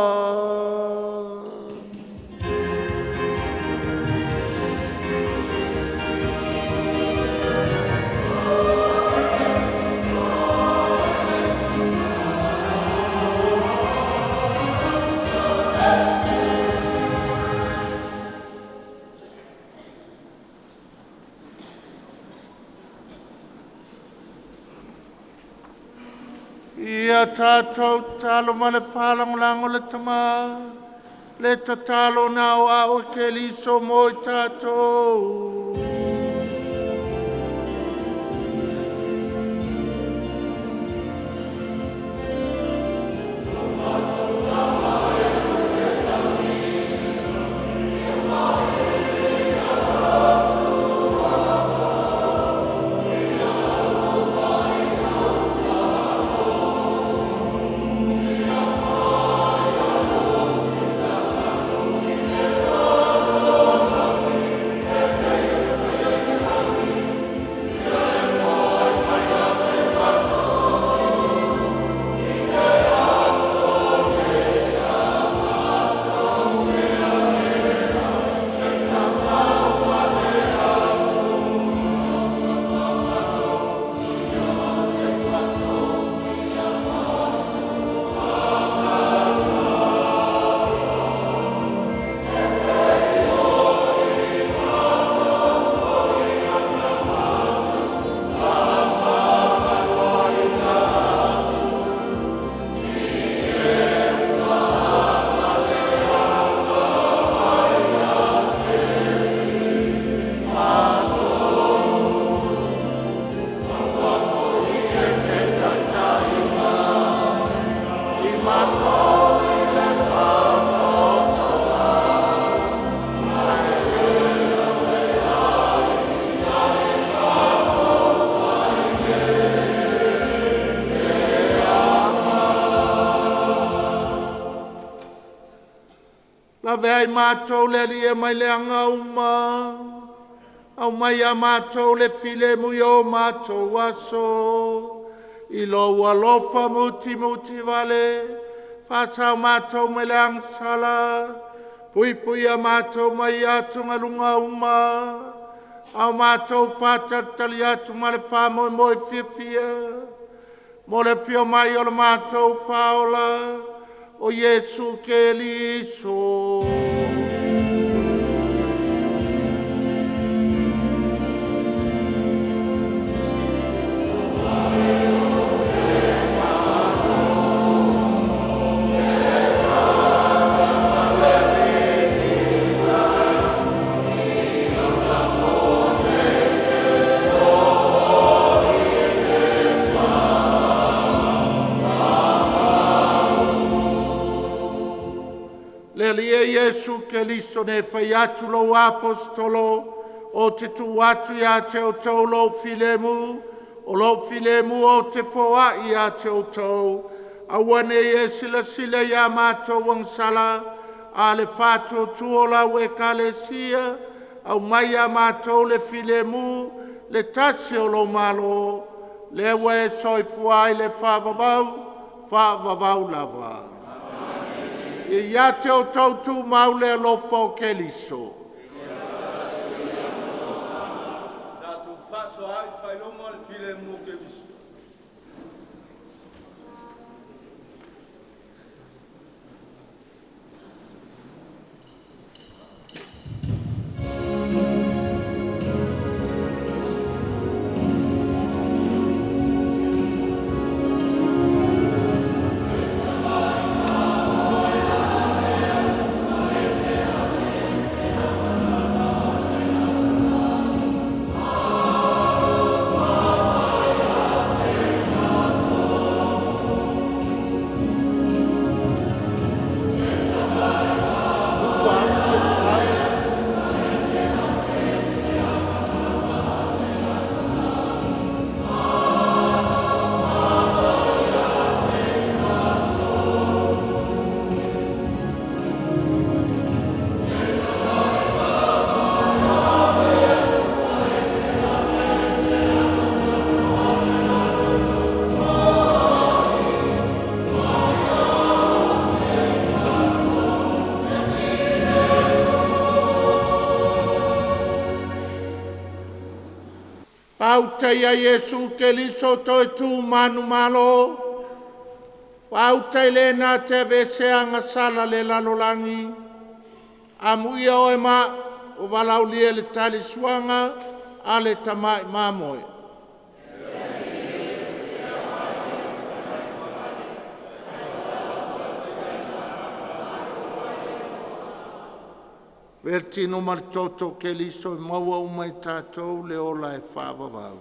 Ia tātou talo ma le whalangolango le tama, le tatalo na o au e Keriso mo i tātou. mātou le ali e mai le anga uma. Au mai a mātou le file mui o mātou aso. I lo alofa muti muti vale. Whātau mātou mai le angsala. Pui pui a mātou mai atu ngalunga uma. Au mātou whātatali atu ma le whāmoe moe fia fia. Mo le fia mai o le mātou whaola. O Iesu Keriso. Iesu Keriso ne whai atu lo apostolo o te tu atu ia te o tau lo filemu o lo filemu o te foa ia te o tau aua ne e sila sila ia mātou angsala a le whātu tuola o ekalesia au mai ia mātou le filemu le tasi o lo malo le ua e soifua ai le whaavavau whaavavau lava. Ia te o tautu maule alofa o Keriso. Tātou whasoa ai whailonga le file mō Keriso. Pautai a Iesu Keriso toe tū manu malo. Pautai le nā te veseanga sala le lalolangi. Amuia oe ma o valaulia le tali suanga a le tamai mamoe. Vertino ma le toto Keriso i maua umai tātou le ola e whaavavau.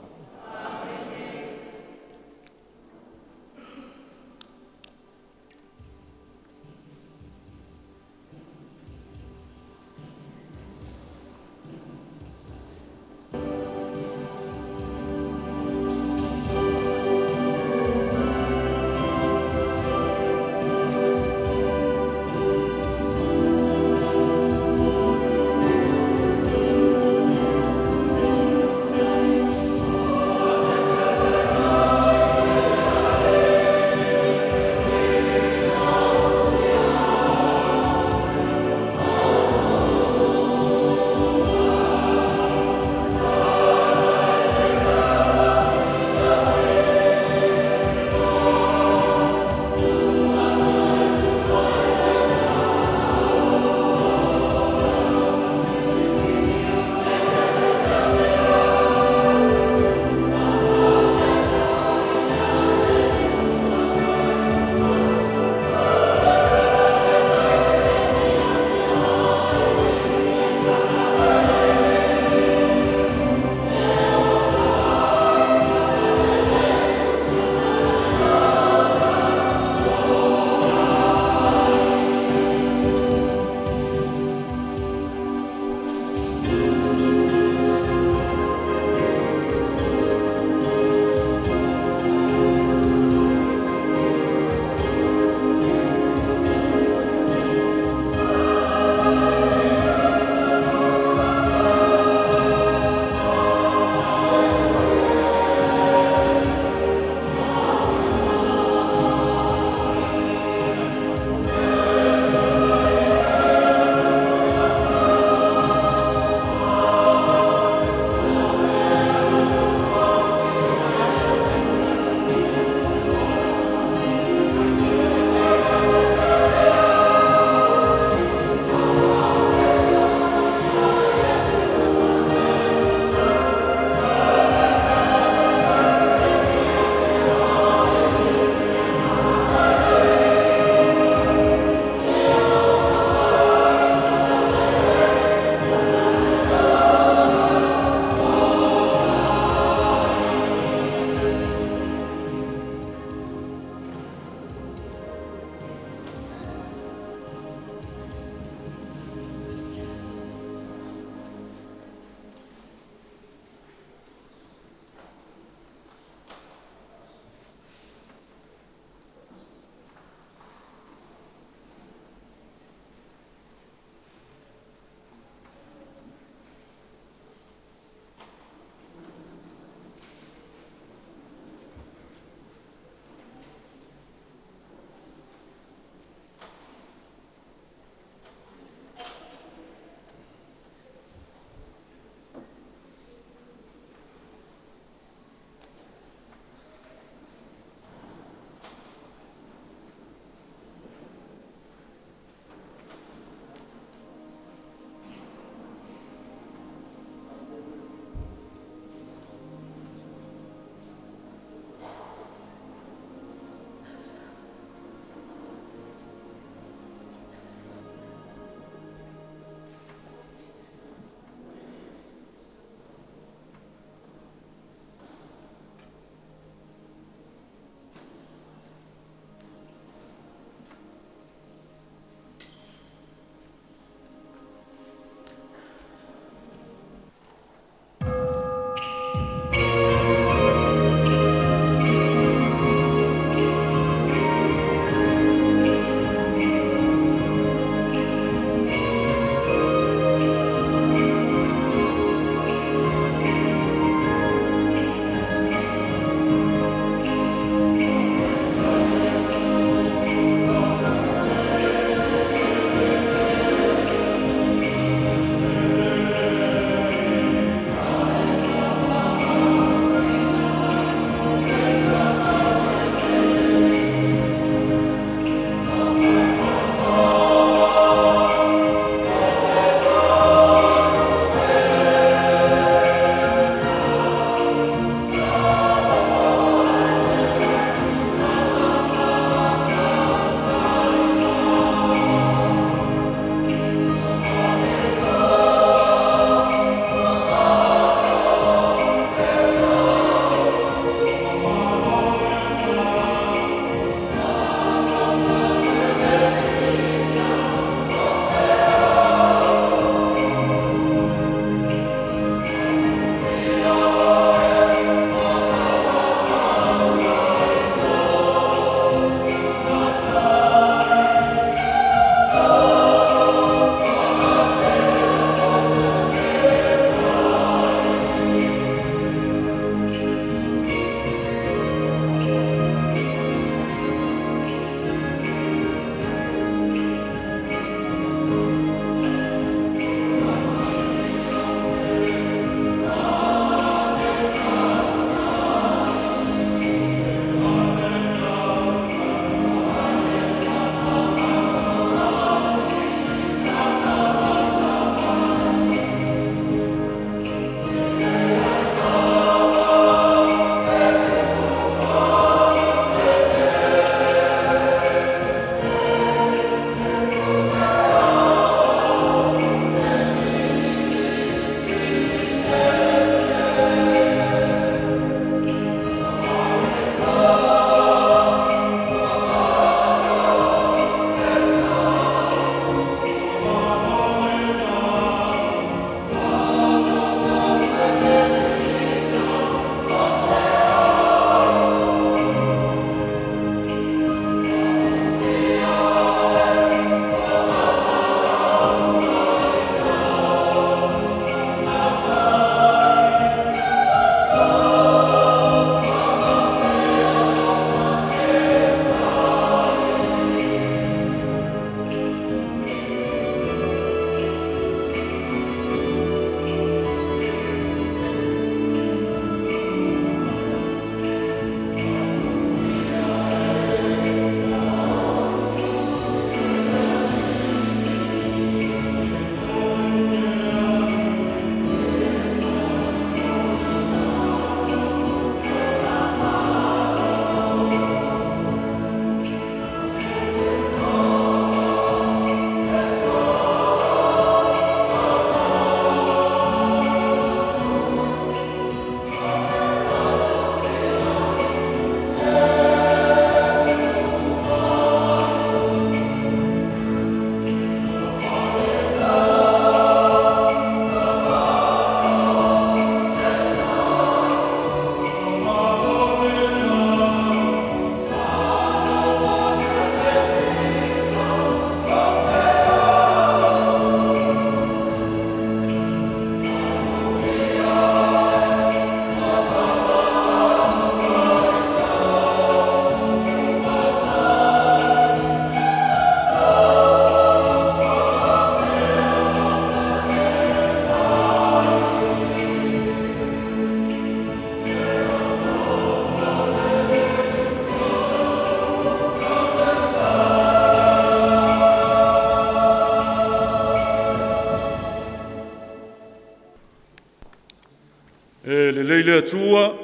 E lelei le Atua,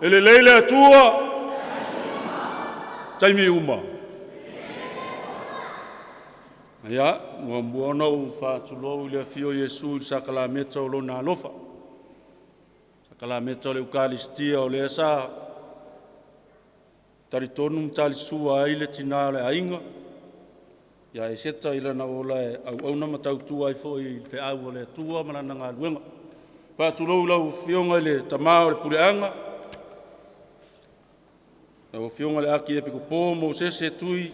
e lelei le Atua, taimi uma. Ia, muamua ona ou faatulou i le afio o Iesu i le sakalameta o Lona alofa, sakalameta o le Eukalistia o lea sa talitonu ma talisua ai le tinā o le aiga, ia Eseta i lana ola e auauna ma tautua ai foi i le feau a le Atua ma lana galuega. Faatulou i lau Afioga i le Tamā o le Puleaga, lau Afioga i le Akiepikopo Mosese Tui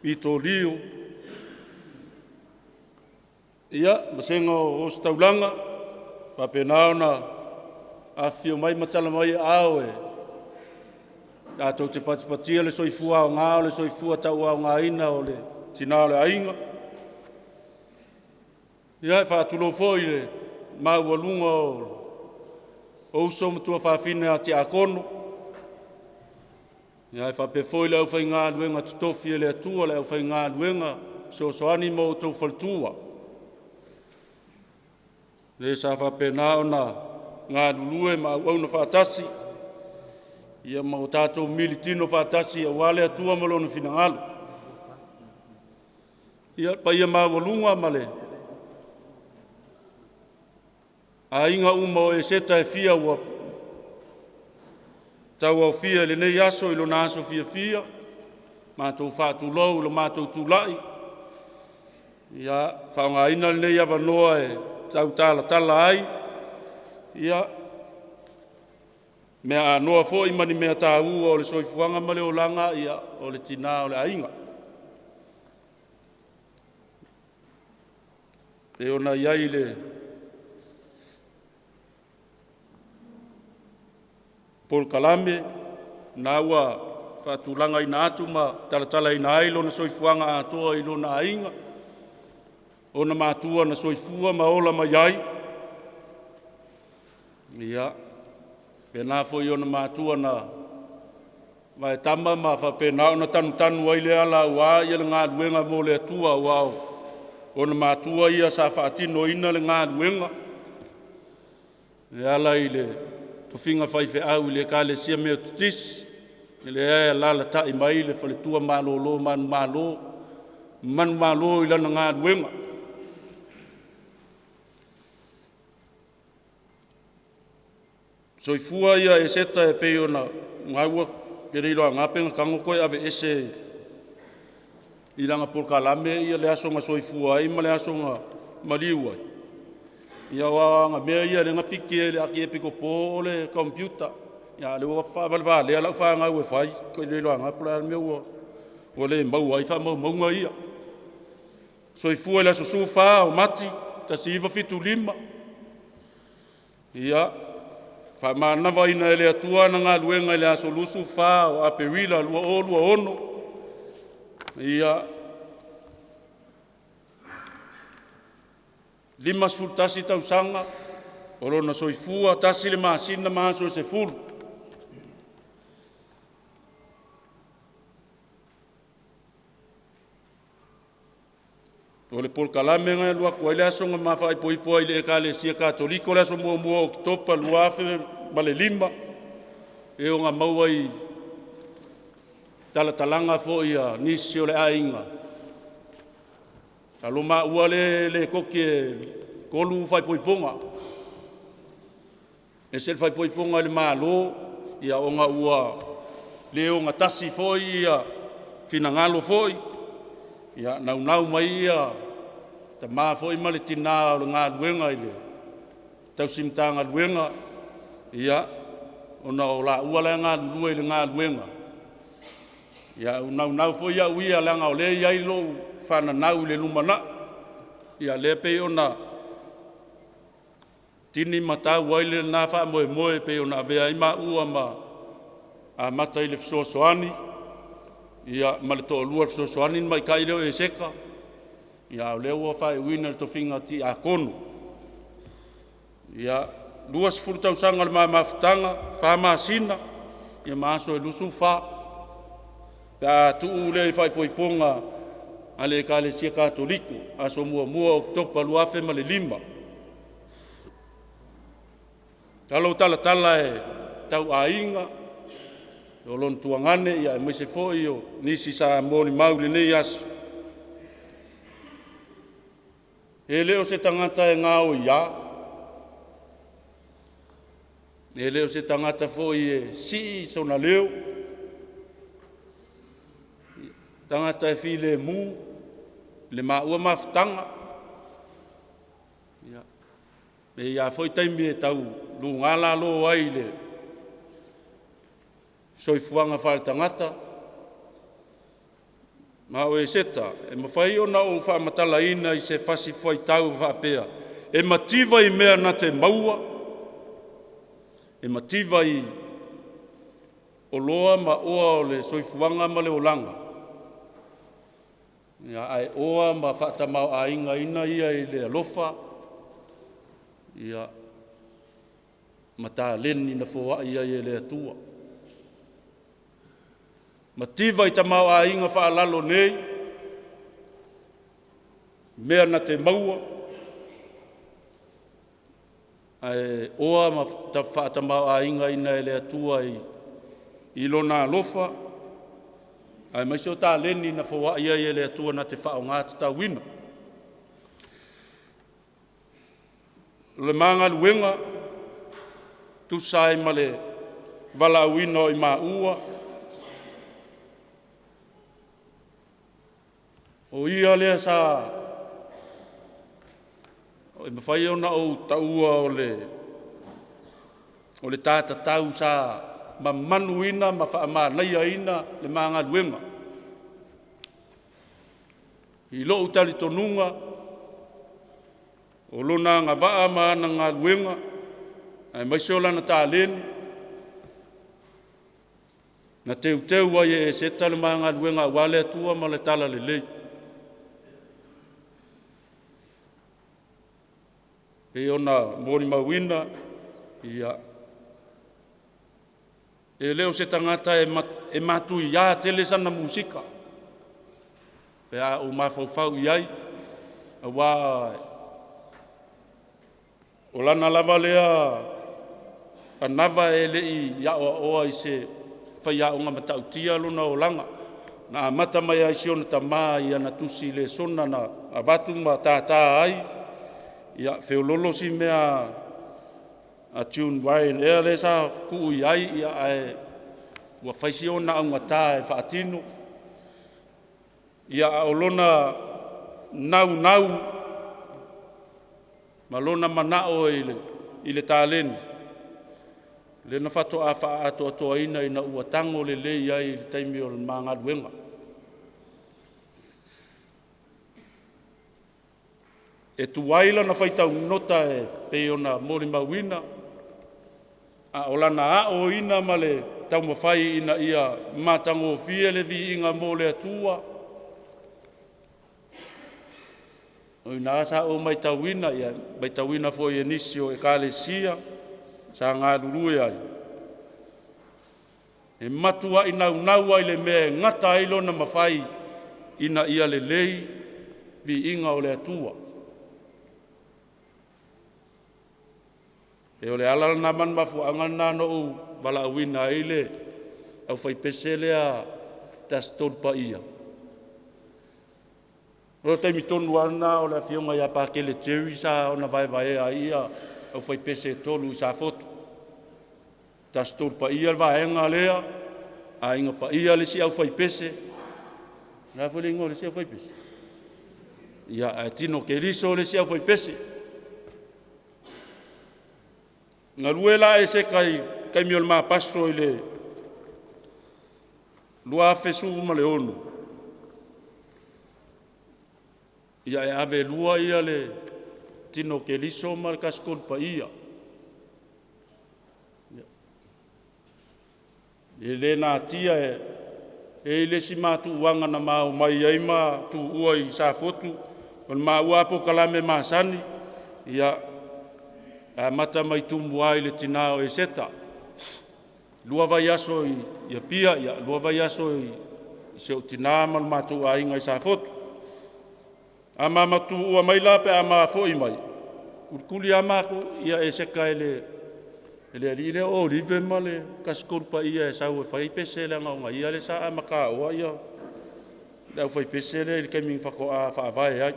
Vitolio, ia, vasega o Ositaulaga, faapena ona afifio mai ma tala mai aao e tatou te patipatia le soifua aoga o le soifua tauaogaina o le tina o le aiga. Ia, e faatulou foi i le maualuga o uso ma tuafafine a Tiakono, ae faapea foi le aufaigaluega totofi a le Atua, le aufaigaluega fesoasoani ma outou faletua, le sa faapena ona galulue ma auauna faatasi, ia ma o tatou militino faatasi aua le Atua ma Lona finagalo. Ia, le paia maualuga ma le aiga uma o Eseta e fia ua tauaofia i lenei aso i lona aso fiafia, matou faatulou i lo matou tulai, ia faaaogaina lenei avanoa e tautalatala ai ia meaanoa foi ma ni mea taua o le soifuaga ma le olaga ia, o le tinã o le aiga. E pei ona i ai le polokalame, na ua faatulagaina atu ma talatalaina ai lona soifuaga atoa i lona aiga, ona matua na soifua ma ola mai ai, ia, faapena foi ona matua na vaetama ma faapena ona tanutanu ai le ala aua le galuega mo le Atua, aua o ona matua ia sa faatinoina le galuega e ala i le tofiga faifeau i le Ekalesia Metotisi, lea e alaalatai mai le faletua malolo manumalo, manumalo i lana galuega. Soifua ia Eseta e pei ona maua, ou te le iloa pe na tago toe aveese i lana polokalame le aso na soifua ai ma le aso na maliu ai. Ia aua o ana mea ia lea na piki e le Akiepikopo o le computer. Ia a o lea ua faavalevalea lau fanau e fai, ou te le iloaina po o le a le mea ua le maua ai faamaumauga ia. Soifua i le aso 14 o Mati 1975, ia faamanavaina e le Atua ana galuega i le aso 24 o Aperila 2026, ia 51 tausaga o lona soifua, tasi le masina ma aso e 10. O le polokalame na e alu atu ai le aso na ma faaipoipo ai i le Ekalesia Katoliko le aso 1 o Oketopa 2005, e ona maua i talatalaga foi a nisi o le aiga, masalo maua lea e lekoti e 3 faaipoipoga, e ese le faaipoipoga i le Malo, ia ona ua le ogatasi foi ia finagalo foi, ia naunau mai ia tama foi ma le tina o le galuega i le tausi Matagaluega, ia ona o laua la e galulue i le galuega, ia naunau foi au ia leaga o lea e i ai lou faananau i le lumanai. Ia lea e pei ona tini ma tau ai lena faamoemoe e pei ona avea ai maua ma amata i le fesoasoani ia ma le toalua o le fesoasoani le tamaitai lea o Eseta, ia a o lea ua faaiuina i le tofiga tiakono. Ia, 20 tausaga o le ma mafutaga, fa masina ia ma aso e 24 pe a tuu lea i faaipoipoga a le Ekalesia Katoliko, aso 1 o Oketopa 2005. Talo talatala e tau aiga o lona tuagane ia aemaise foi o nisi sa molimau i lenei aso. E le o se tagata e gaoia, e le o se tagata foi e sii sona leo, tagata e filemu le maua mafutaga. Ia, e i ai foi taimi e tau luga lalo ai le soifuaga faaletagata, ma o Eseta e mafai ona ou faamatalaina i se fasifuaitau e faapea; e mativa i mea na te maua, e mativa i oloa ma oa o le soifuaga ma le olaga, ia, ae oa ma faatamaoaigaina ia i le alofa, ia, ma taleni na foai ai e le Atua. Mativa i tamaoaiga faalalo nei, mea na te maua, ae oa ma faatamaoaigaina e le Atua i Lona alofa, aemaise o taleni na foai ai e le Atua na te faaaoga tatauina. O le ma galuega, tusa ai ma le valaauina o i maua, o ia lea sa e mafai ona ou taua o le ta tatau sa mamanuina ma faamanaiaina le ma galuega. I lou talitonuga, o lona agavaa ma ana galuega, aemaise o lana taleni, na teuteu ai e Eseta le ma galuega aua le Atua ma le talalelei. Pei ona molimauina, ia, e le o se tagata e matuia tele sana musika pe a ou mafaufau i ai, aua o lana lava lea anava e le i aoaoa i se faiaoga matautia lona olaga. Na amata mai lava i si ona tamā i ana tusi lesona na avatu ma tātā ai, ia feoloolo si mea a June Ryan ea lea sa tuu i ai, ia ae ua fai si ona augata e faatino. Ia, a o lona naunau ma lona manao i le taleni, lea na faatoa faaatoatoaina ina ua tago lelei ai i le taimi o le ma galuega. E tuai lana faitau nota e pei ona molimauina, a o lana aoina ma le taumafai ina ia matagofie le viiga mo le Atua, o ina sa ou matauina, ia matauina foi e nisi o ekalesia sa galulue ai, e matuai naunau lava i le mea e gata ai lona mafai ina ia lelei viiga o le Atua. E o le ala lena ma le mafuaaga lena na ou valaauina ai le aufaipese lea Tasi Tolu Paia. O le taimi tonu lava lena o le afioga ia Pakele Jerry sa ona vaevaea ai ia aufaipese e tolu i Safotu. Tasi Tolu Paia le vaega lea, Aiga Paia le isi aufaipese, o le a foi le igoa o le isi aufaipese? Ia, ae Tino Keriso le isi aufaipese. Galue la Eseta i taimi o le ma paso i le 2016, ia e ave lua ia le Tino Keriso ma le Tasi Tolu Paia. E le natia e i ai le isi matuuaga na ma omai ai ma tuua i Safotu, o le maua lava polokalame masani, ia, e amata mai Tumua i le tina o Eseta, 2 vaiaso i Apia, ia, 2 vaiaso i si ou tina ma le matou aiga i Safotu. A ma matuua mai la pe a ma foi mai, tulikuli lava matou ia Eseta e le E le alii lea o Olive ma le 13 paia e sau e fai pese leaga ona ia lea sa amataoa ia le aufaipese lea i le taimi na faatoa faavae ai.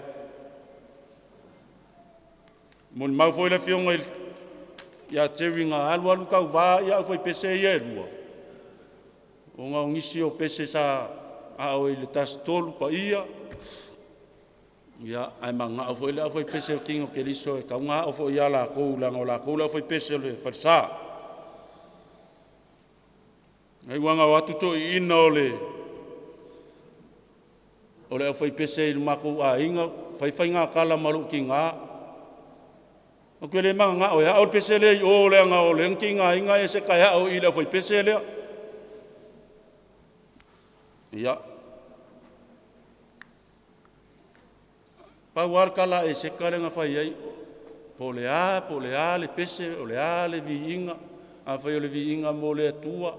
Molimau foi le afioga ia Jerry na alualu tauvā ia aufaipese ia e lua, ona o nisi o pese sa ao i le 13 paia, ia, ae manao foi le aufaipese o King o Keliso e tatau ona ao foi ia latou, leaga o latou le aufaipese o le falesa. Ai ua na o atu toeaiina o le aufaipese i le matou aiga, fai faigatala ma lou tiga. Ou te le mananao e ao le pese lea i o leaga o lea na tigaina Eseta e ao i le aufaipese lea. Ia, pau lava le tala a Eseta lea na fai ai, po o le a, po o le a le pese, o le a le viiga, afai o le viiga mo le Atua,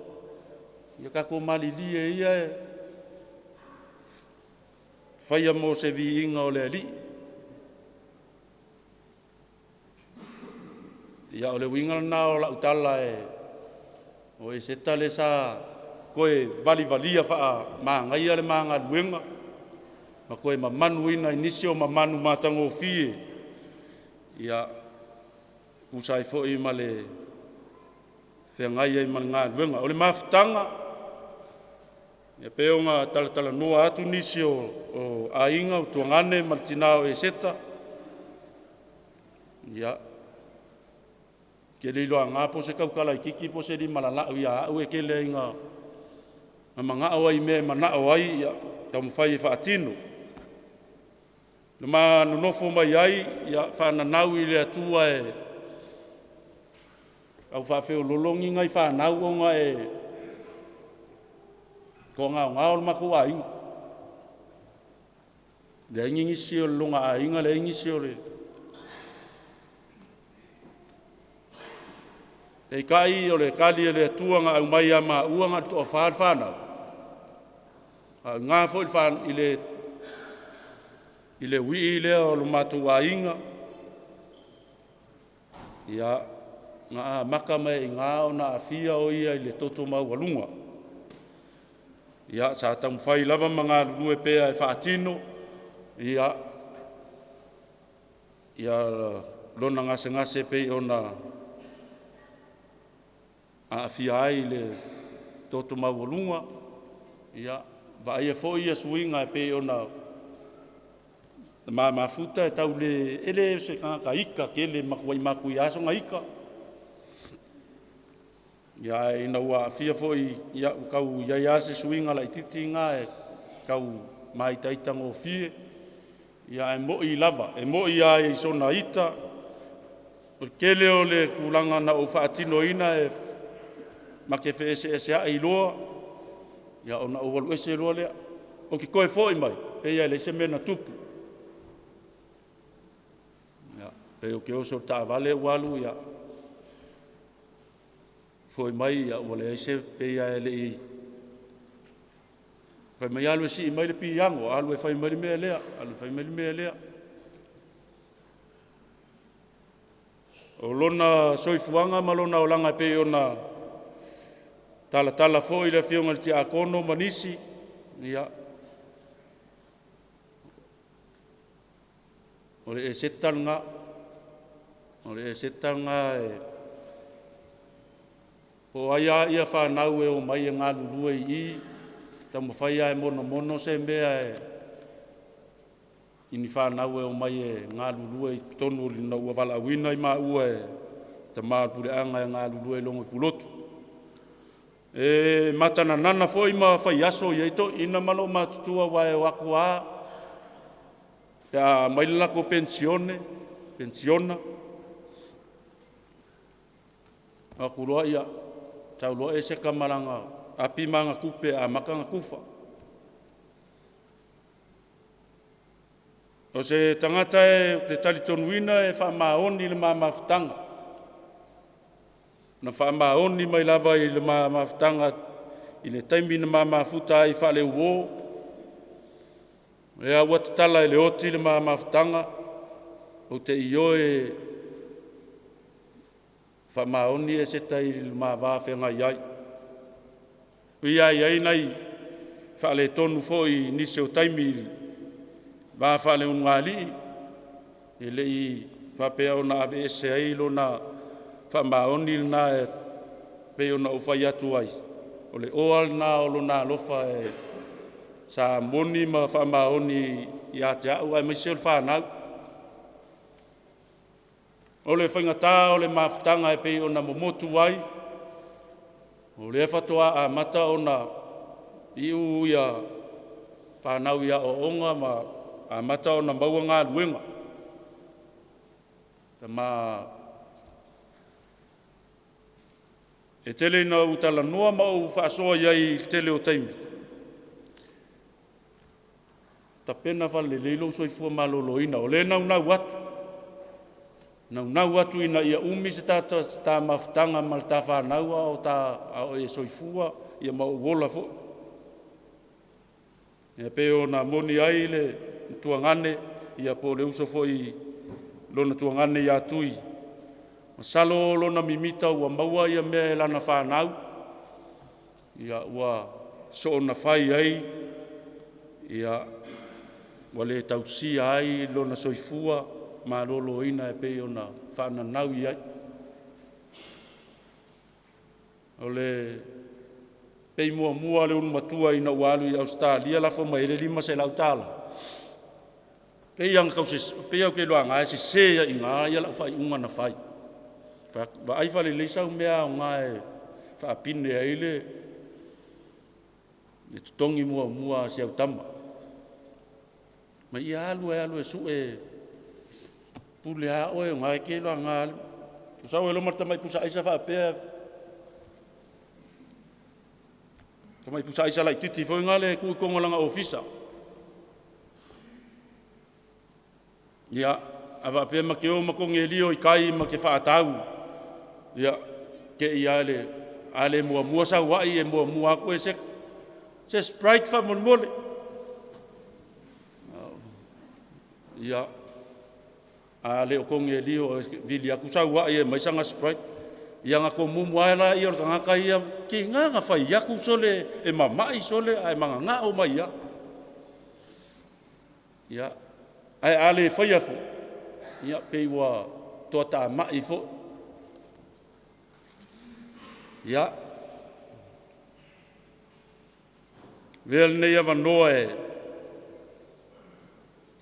ia tatou malilie ia e faia mo se viiga o le Alii. Ia, o le uiga lena o lau tala e o Eseta lea sa toe valivalia faamanaia le ma galuega ma toe mamanuina i nisi o mamanu matagofie, ia, tusa ai foi ma le feagai ai ma le galuega. O le mafutaga, e pei ona talatalanoa atu nisi o aiga o tuagane ma le tina o Eseta, ia, ke le iloaga po o se tautala itiiti po o se lima lalao ia au e tele ai na manao ai i mea e manao ai, ia taumafai e faatino. Na ma nonofo mai ai, ia, faananau i le Atua e au faafeololo ni nai fanau ona e toagaogao le matou aiga. Leai nisi o le lona aiga, leai nisi o le... Peitai o le tali a le Atua na aumai ia maua na o le toafa le fanau, a o i ina foi i le uii lea o le matou aiga, ia, na amata mai ai i ina ona aafia o ia i le toto maualuga. Ia, sa taumafai lava ma galulue pea e faatino, ia, ia lona gasegase pei ona aafia ai i le toto maualuga, ia, vaaia foi ia suiga e pei ona ma mafuta e tau le, e le o se tagata ita tele, matuai matuia sona ita. Ia, ae ina ua aafia foi, ia, ua tau i ai lava se suiga laitiiti lena e tau maitaitagofie, ia, ae moni lava, e moni lava i sona ita, o le tele o le tulaga na ou faatinoina e ma te feeseeseai loa, ia ona ou alu ese loa lea. Ou te toe foi mai, pei lava e leai se mea na tupu. Ia, pei ou te oso i le taavale ou alu, ia, foi mai ua leai se, pei lava e le i... Fai mai alu e sii mai le piano, alu e fai mai le mea lea, alu e fai mai le mea lea. O lona soifuaga ma lona olaga e pei ona talatala foi le afioga i le tiakono ma nisi, ia, o le Eseta lena. O le Eseta lena e po o ai lava ia fanau e omai e galulue i i, taumafai lava e monomono se mea e i ni fanau e omai e galulue i totonu ina ua valaauina i maua e tama o le puleaga e galulue i lona tuloto. E matananana foi ma faiaso i ai toeaiina ma loomatutua, aua e o atu lava pe a aumai le latou penisione, penisiona, o atu loa sau loa Eseta ma lana api ma ana tupe e amata ona tufa. O se tagata ou te talitonuina e faamaoni i le ma mafutaga, na faamaoni mai lava i le ma mafutaga i le taimi na ma mafuta ai faaleuo, lea ua tatala e le oti le ma mafutaga, ou te ioe. Faamaoni Eseta i le ma va feagai ai. Ia i ai nai faaletonu foi i nisi o taimi i va faaleulugalii, e le i faapea ona aveese ai lona faamaoni lena e pei ona ou fai atu ai, o le oa lena o lona alofa e sa moni ma faamaoni ia te au aemaise o le fanau. O le faigata o le mafutaga e pei ona momotu ai, o lea faatoa amata ona iu ia fanau i aoaoga ma amata ona maua galuega. Tama e tele ina ou talanoa ma ou faasoa i ai i le tele o taimi, tapena faalelei lou soifua maloloina, o lea e naunau atu, naunau atu ina ia umi se ta mafutaga ma le ta fanau a o ta a o e soifua ia ma ou ola foi. Ia pei ona moni ai le tuagane ia po o le uso foi lona tuagane ia Tui. Masalo lona mimita ua maua ia mea e lana fanau, ia ua soona fai ai, ia ua le tausia ai lona soifua maloloina e pei ona faananau i ai. O le pei muamua a le ulumatua ina ua alu i Ausetalia lafo mai ai le $500. Pei lava pei ou te iloaina e sese ai i ina lau faaiuga na fai. Vaai faalelei sau mea aoga e faapine ai le totogi muamua a si au tama. Ma ia alu e alu e sue pule a oe o na e te iloaga sau e loma le tamai pusa aisa faapea tamai pusa aisa laitiiti foi na le tuu i totonu o lana ofisa. Ia, a faapea ma te o ma togelio i tai ma te faatau, ia, te i lava le a le muamua sau ai e muamua atu e se Sprite faamolemole. Ia, a le o togelio e vili atu sau ai e aumai sana Sprite. Ia na tomumu lava laia o le tagata ia, tiga na fai atu sole e mamai sole ae mananao mai lava. Ia, ae a le faia foi, ia pei ua toatamai foi. Ia, avea lenei avanoa e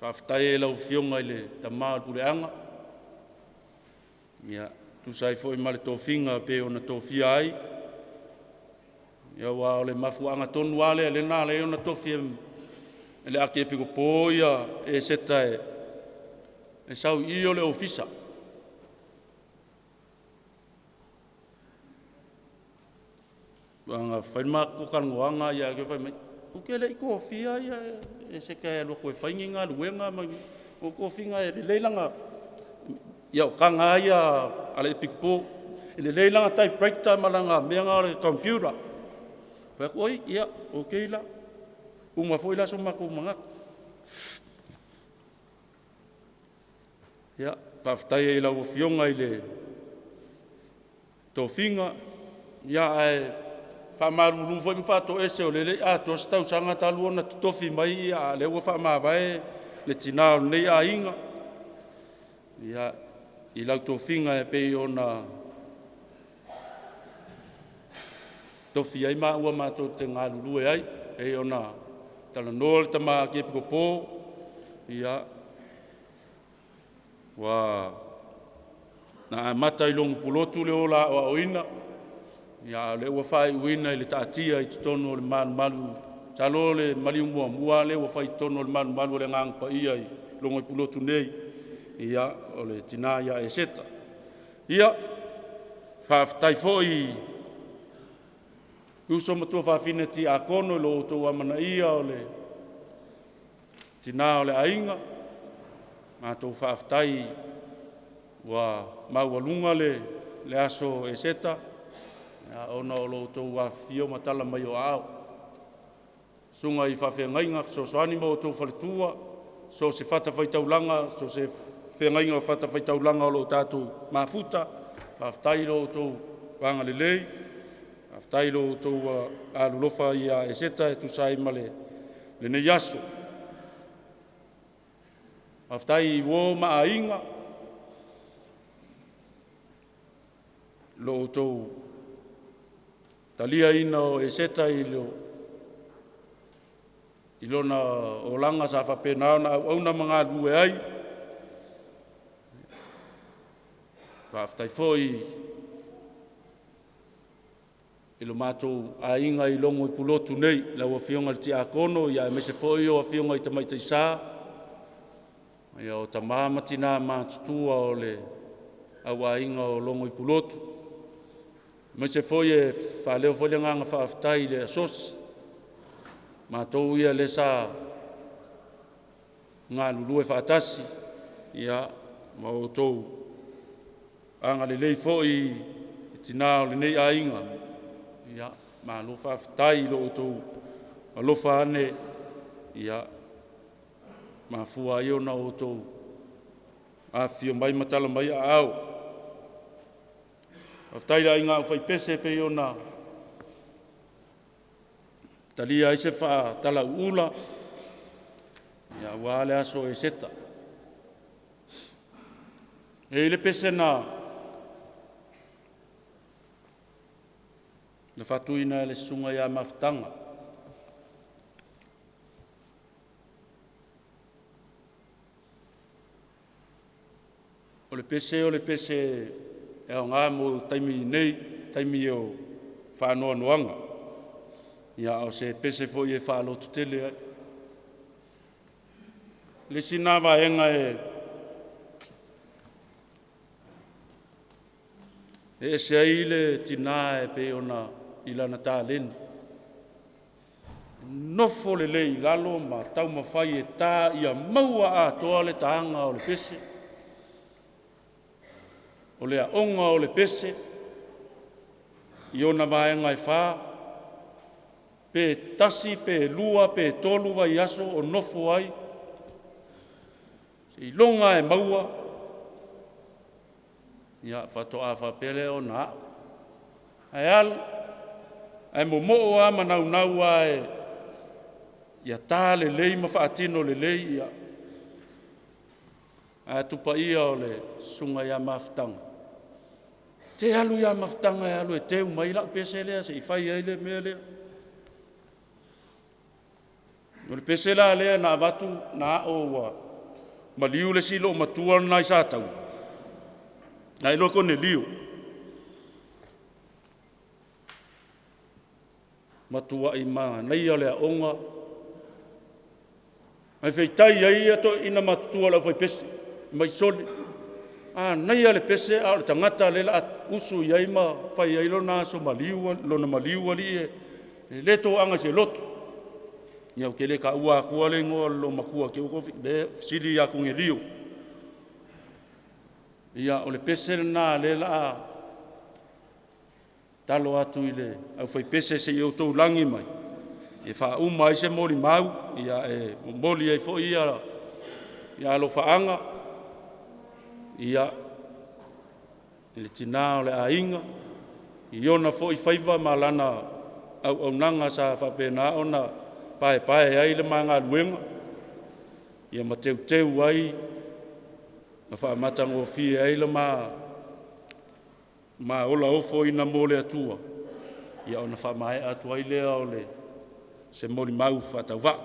faafetai ai i lau Afioga i le tama o le puleaga, ia, tusa ai foi ma le tofiga pei ona tofia ai. Ia, aua o le mafuaaga tonu lava lea lea na ala ai ona tofi e le Akiepikopo ia Eseta e sau i i o le ofisa. Na fai le matou talanoaga ae fai mai, ou te le i tofia ia Eseta e alu atu e fai ni galuega ma ni o tofiga e lelei lana ia o taga lava ia a le epikopo, e lelei lana typewriter ma lana mea lena o le computer. Fai atu, oi, ia, okei la. Uma foi la so matou manatu. Ia, faafetai ai i lau Afioga i le tofiga, ia ae faamalulu foi ma faatoese o lea e le i atoa se tausaga talu ona totofi mai, a o lea ua faamavae le tina o lenei aiga. Ia, i lau tofiga e pei ona tofi ai maua matou te galulue ai, pei ona talanoa le tama Epikopo, ia, ua na amata i lona pulotu le ola aoaoina, ia a o lea ua faaiuina i le taatia i totonu o le malumalu. Masalo o le maliu muamua lava lea ua fai i totonu o le malumalu o le Agaga Paia i luga i Pulotu nei, ia, o le tina ia Eseta. Ia, faafetai foi i uso ma tuafafine tiakono i lo outou amanaia o le tina o le aiga. Matou faafetai ua maualuga le aso Eseta ona o lo outou afifio ma tala mai o aao. Susuga i faafeagaiga fesoasoani ma outou faletua, so o se fatafaitaulaga, so o se feagaiga o fatafaitaulaga o lo o tatou mafuta, Faafetai i lo outou agalelei, faafetai i lo outou alolofa ia Eseta e tusa ai ma lenei aso. Faafetai i uo ma aiga, lo outou taliaina o Eseta i lona olaga sa faapena ona auauna ma galulue ai. Faafetai foi i lo matou aiga i Logo i Pulotu nei, lau Afioga i le Tiakono, aemaise foi o Afioga i Tamaitai Sa, o tama ma tina matutua o le auaiga o Logo i Pulotu. Aemaise foi e faaleo foi le agaga faafetai i le Asosi, matou ia lea sa galulue faatasi, ia, ma outou agalelei foi i tina o lenei aiga, ia, malo faafetai i lo outou alofa ane, ia, mafua ai ona outou afifio mai ma tala mai aao. Faafetai i le aiga aufaipese e pei ona talia ai se faatalauula aua le aso o Eseta. E i ai le pese na faatuina e le susuga ia Mafutaga. O le pese o le pese e aoga mo taimi nei, taimi o faanoanoaga, ia a o se pese foi e faalototele ai. O le isi lena vaega e ese ai le tina e pei ona i lana taleni. Nofo lelei i lalo ma taumafai e ta ia maua atoa le taga o le pese. O le aoga o le pese i ona vaega e fa, pe tasi pe lua pe tolu vaiaso o nofo ai, seiloga e maua, ia faatoa faapea lea ona a'o. Ae alu, ae momo'o lava ma naunau lava ia ta lelei ma faatino lelei, ia. Ae atu paia o le susuga ia Mafutaga, te alu ia Mafutaga e alu e teu mai lau pese lea se i fai ai le mea lea. O le pese la lea na avatu na a'o ua maliu le isi loomatua lena i Sataua, na iloa Konelio, matuai manaia le aoga. Ae feitai ai toeaiina matutua o le aufaipese, mai sole, manaia le pese a o le tagata lea o le a usu i ai ma fai ai lona aso maliu, lona maliu alii e le toaga i se loto. Ia ou te le taua atua le igoa o le loomatua te i ua fesili ia Konelio. Ia, o le pese lena lea o le a tatalo atu i le aufaipese se i outou lagi mai e faauma ai se molimau, ia e momoli ai foi ia alofaaga ia i le tina o le aiga i ona foi faiva ma lana auaunaga sa faapena ona paepae ai le ma galuega, ia ma teuteu ai ma faamatagofie ai le ma ola ofoina mo le Atua, ia ona faamaea atu ai lea o le se molimau faatauvaa.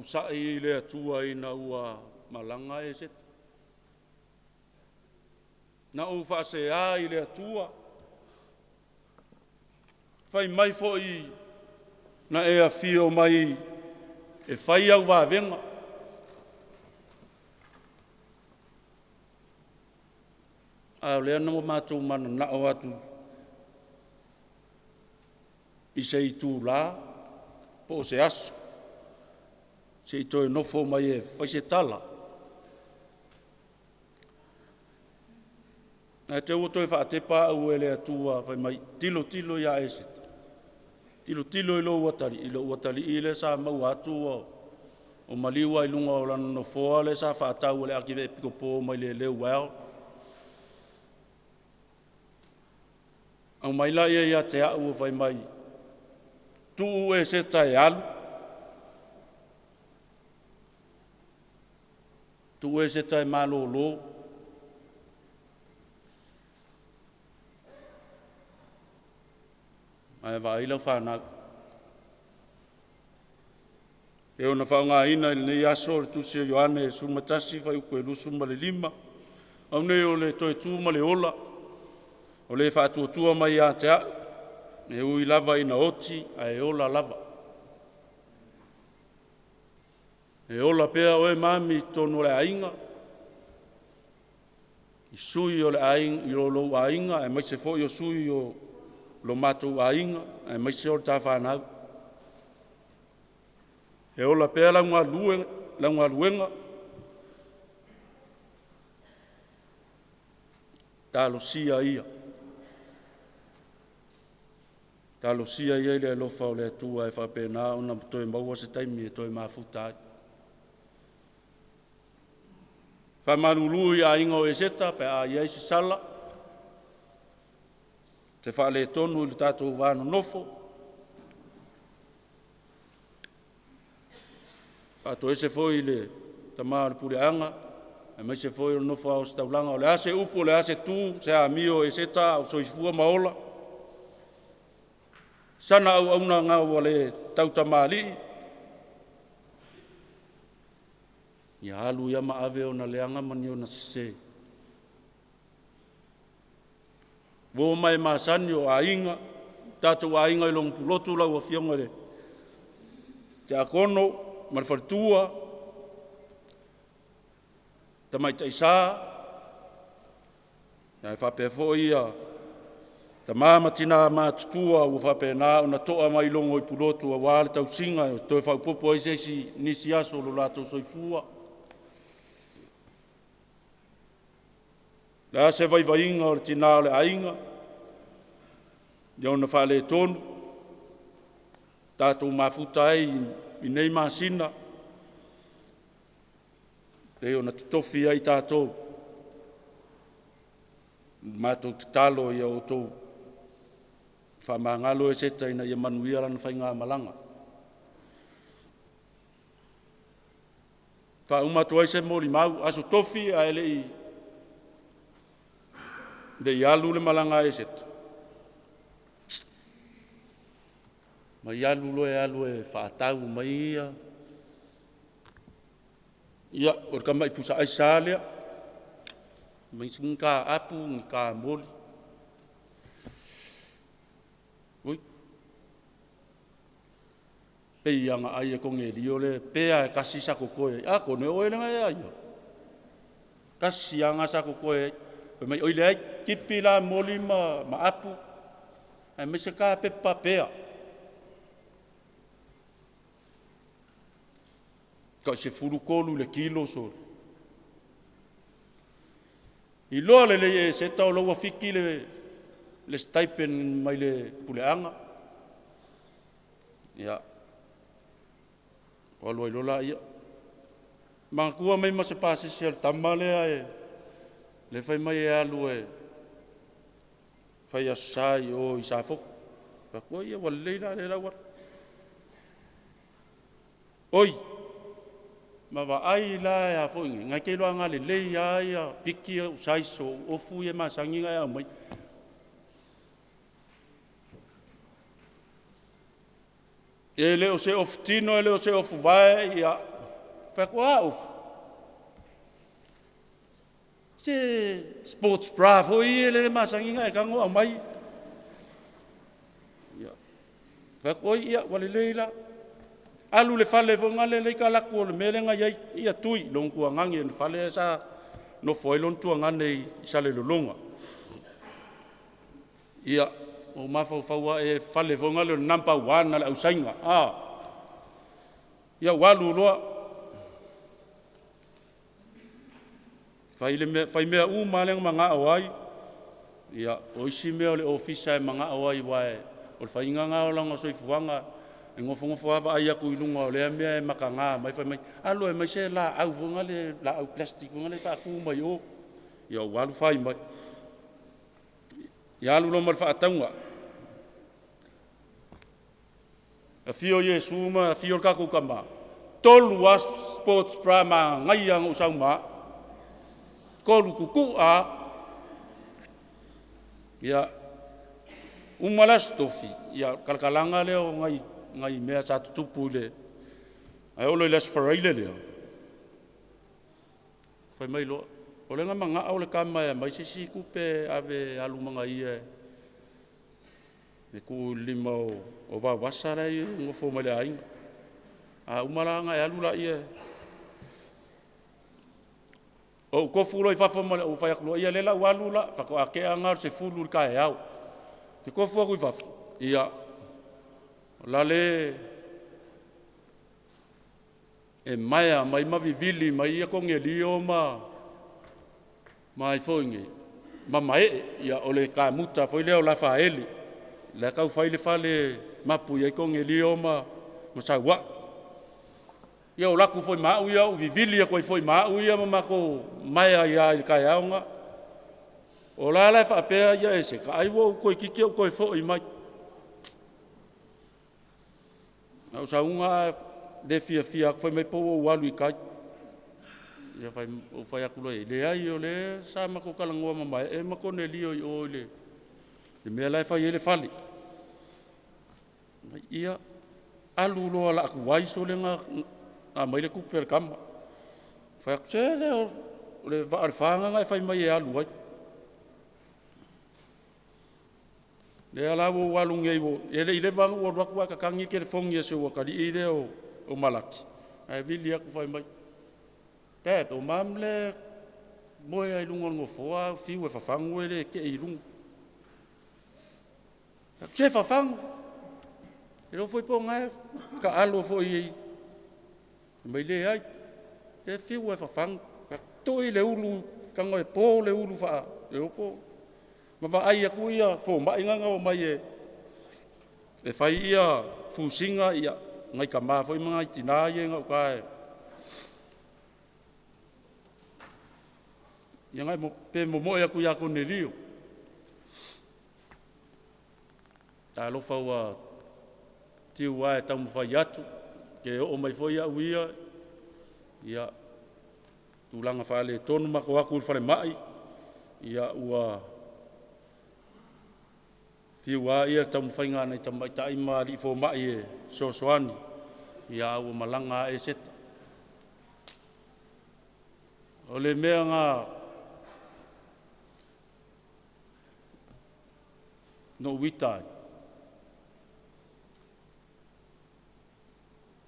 Onosa'i i le Atua ina ua malaga Eseta. Na ou faaseā i le Atua, fai mai foi na e afio mai e fai au vavega. A o lea na ua matou mananao atu i se itulā po o se aso se i toe nofo mai e fai se tala. Ae te ua toe faatepa au e le Atua fai mai, tilotilo ia Eseta, tilotilo i lou atalii, i lou atalii lea sa maua atu o maliu ai luga o lana nofoa lea sa faatau e le Akive Epikopo mai le Leuao. Aumai laia ia te au fai mai, tuu Eseta e alu, tuu Eseta e malolo. Ae vaai lau fanau. E ona faaaogaina i lenei aso le tusi o Ioane 11 fuaiupu e 25, au nei o le toe tu ma le ola, o le faatuatua mai ia te au, e ui lava ina oti ae ola lava. E ola pea oe mami i totonu o le aiga, i sui o le aiga, i lo lou aiga, aemaise foi o sui o lo matou aiga, aemaise o le ta fanau. E ola pea lau galuega, talosia ia. Talosia ia i le alofa o le Atua e faapena ona toe maua se taimi e toe mafuta ai. Faamalulu i aiga o Eseta pe a i ai se sala, se faaletonu i le tatou va nonofo, faatoese foi i le tama o le puleaga, aemaise foi o le nofo a ositaulaga. O le a se upu, o le a se tu, se amio o Eseta a o soifua ma ola, sana auaunaga ua le tautamalii, ia alu ia ma ave ona leaga ma ni ona sese. Ua mai masani o aiga, tatou aiga i lona pulotu lau Afioga i le Tiakono ma le faletua, tamaitai sa, ae faapea foi ia tama ma tina matutua ua faapena ona to'a mai logo i Pulotu aua le tausiga e toe faaopoopo ai se isi nisi aso o lo latou soifua. Le a se vaivaiga o le tinā o le aiga, ia ona faaletonu, tatou mafuta ai i nei masina, pei ona totofi ai tatou. Matou tatalo ia outou faamagalo Eseta ina ia manuia lana faigamalaga. Faauma atu ai se molimau, aso tofi ae le i alu le malaga a Eseta, mai alu loa e alu e faatau mai ia, ia o le tamai pusa aisa lea, mai ni kaapu, ni kamoli. Ui, pei ana ai e Konerio le pea e kasi sa totoe ai. A kone o ele na e ai. Kasi anga sa totoe ai. Fai mai, oi leai, tipi la moli ma apu, aemaise ka pepa pea. Tai 13 le kilo sole. Iloa lelei e Eseta o la ua fiki le stipend mai le puleaga. Ia, o alu ai lola ia. Manatua mai ma se pasese a le tama lea e le fai mai e alu e fai aso sa i o i Safotu. Fatua ia ua lelei la le lau alu. Oi, ma vaai la e a foi nei, ngai te iloa ngā lelei a ia piki o size o ofu ia masani na e aumai. E le o se ofu tino, e le o se ofu vae, ia Fai atu, a ofu. Se sports bra foi e le masani na e tago aumai. Ia. Fai atu, oi, ia, ua lelei la. Alu le fale foi gale le ikalaku o le mea lea na i ai ia tui lona tuagane le fale sa nofo ai lona tuagane i Salelologa. Ia, o mafaufau e fale foi gale o le number 1 a le ausaiga. Ia ua alu loa. Fai le mea, fai mea uma lea na manao ai. Ia, o isi mea o le ofisa e manao ai, aua o le faiga lena o lana soifuaga, e nofonofo lava vaai atu i luga o lea mea e mataga mai, fai mai, alu e mai se laau foi lea, laau plastic foi lea faatu mai o. Ia ua alu fai mai. Ia alu loa ma le faatauga. Afio Iesu ma afio le tatou tama. 3 a sports bra manaia na ou sau ma. 3 tutu'a. Ia, uma le aso tofi, ia kalakalaga lea o nai mea sa tutupu i le ae oo loa i le aso Faraile lea, fai mai loa, o lea na manao le tama e aumai se isi tupe ave alu ma ia e tuu i le lima o Vaovasa la e nofo mai le aiga. A uma la ona e alu laia. Ou tofu loa i fafo ma le ou fai atu loa, ia lea la ua alu la, faatoa tea na o le 10 i le taeao. Te tofu atu i fafo, ia, o la le e maea mai ma vivili mai ia Konelio ma ai foi nei, ma maee, ia o le kamuta foi lea o Lafaele, lea tau fai le fale mapu i ai Konelio ma Sauai. Ia o latou foi ma au ia, ou vivili atu ai foi ma au ia ma matou maea ai i le taeao na. O la la e faapea ia e seta, ai ua ou toeitiiti ou toe foi mai. Na ou sauga le fiafia atu fai mai po o ou alu i tai. Ia fai, ou fai atu loa, leai o lea sa matou talanoa ma Mae ma Konelio i o i le mea la e fai ai le fale. Ia, alu loa la atu ai sole na aumai le tupe a le tama. Fai atu, se lea o le vaa o le fa na e fai mai e alu ai. Lea la ua ou alu nei, e le i leva ona ou alu atu ae tatagi le telefoni a si ou atalii lea o Malaki, ae vili atu fai mai, Dad, o Mum le moe ai luga o le nofoa, fiu e fafagu e le tee i luga. Se fafagu, e iloa foi po o na e taalo foi i mai leai, le fiu e fafagu. Tui le ulu, tago e po le ulu faa, le po. Ma vaai atu ia fomai na na omai e fai ia fusiga ia, nai tama foi ma nai tina ia gauta e. Ia ngai pe momoe atu ia Konelio. Talofa ua tiu lava e taumafai atu, ke oo mai foi au ia, ia, tulaga faaletonu matou atu i le falemai, ia ua fiu lava ia le taumafaiga a nai tamaitai ma alii fomai e fesoasoani, ia a ua malaga lava Eseta. O le mea na ou ita ai,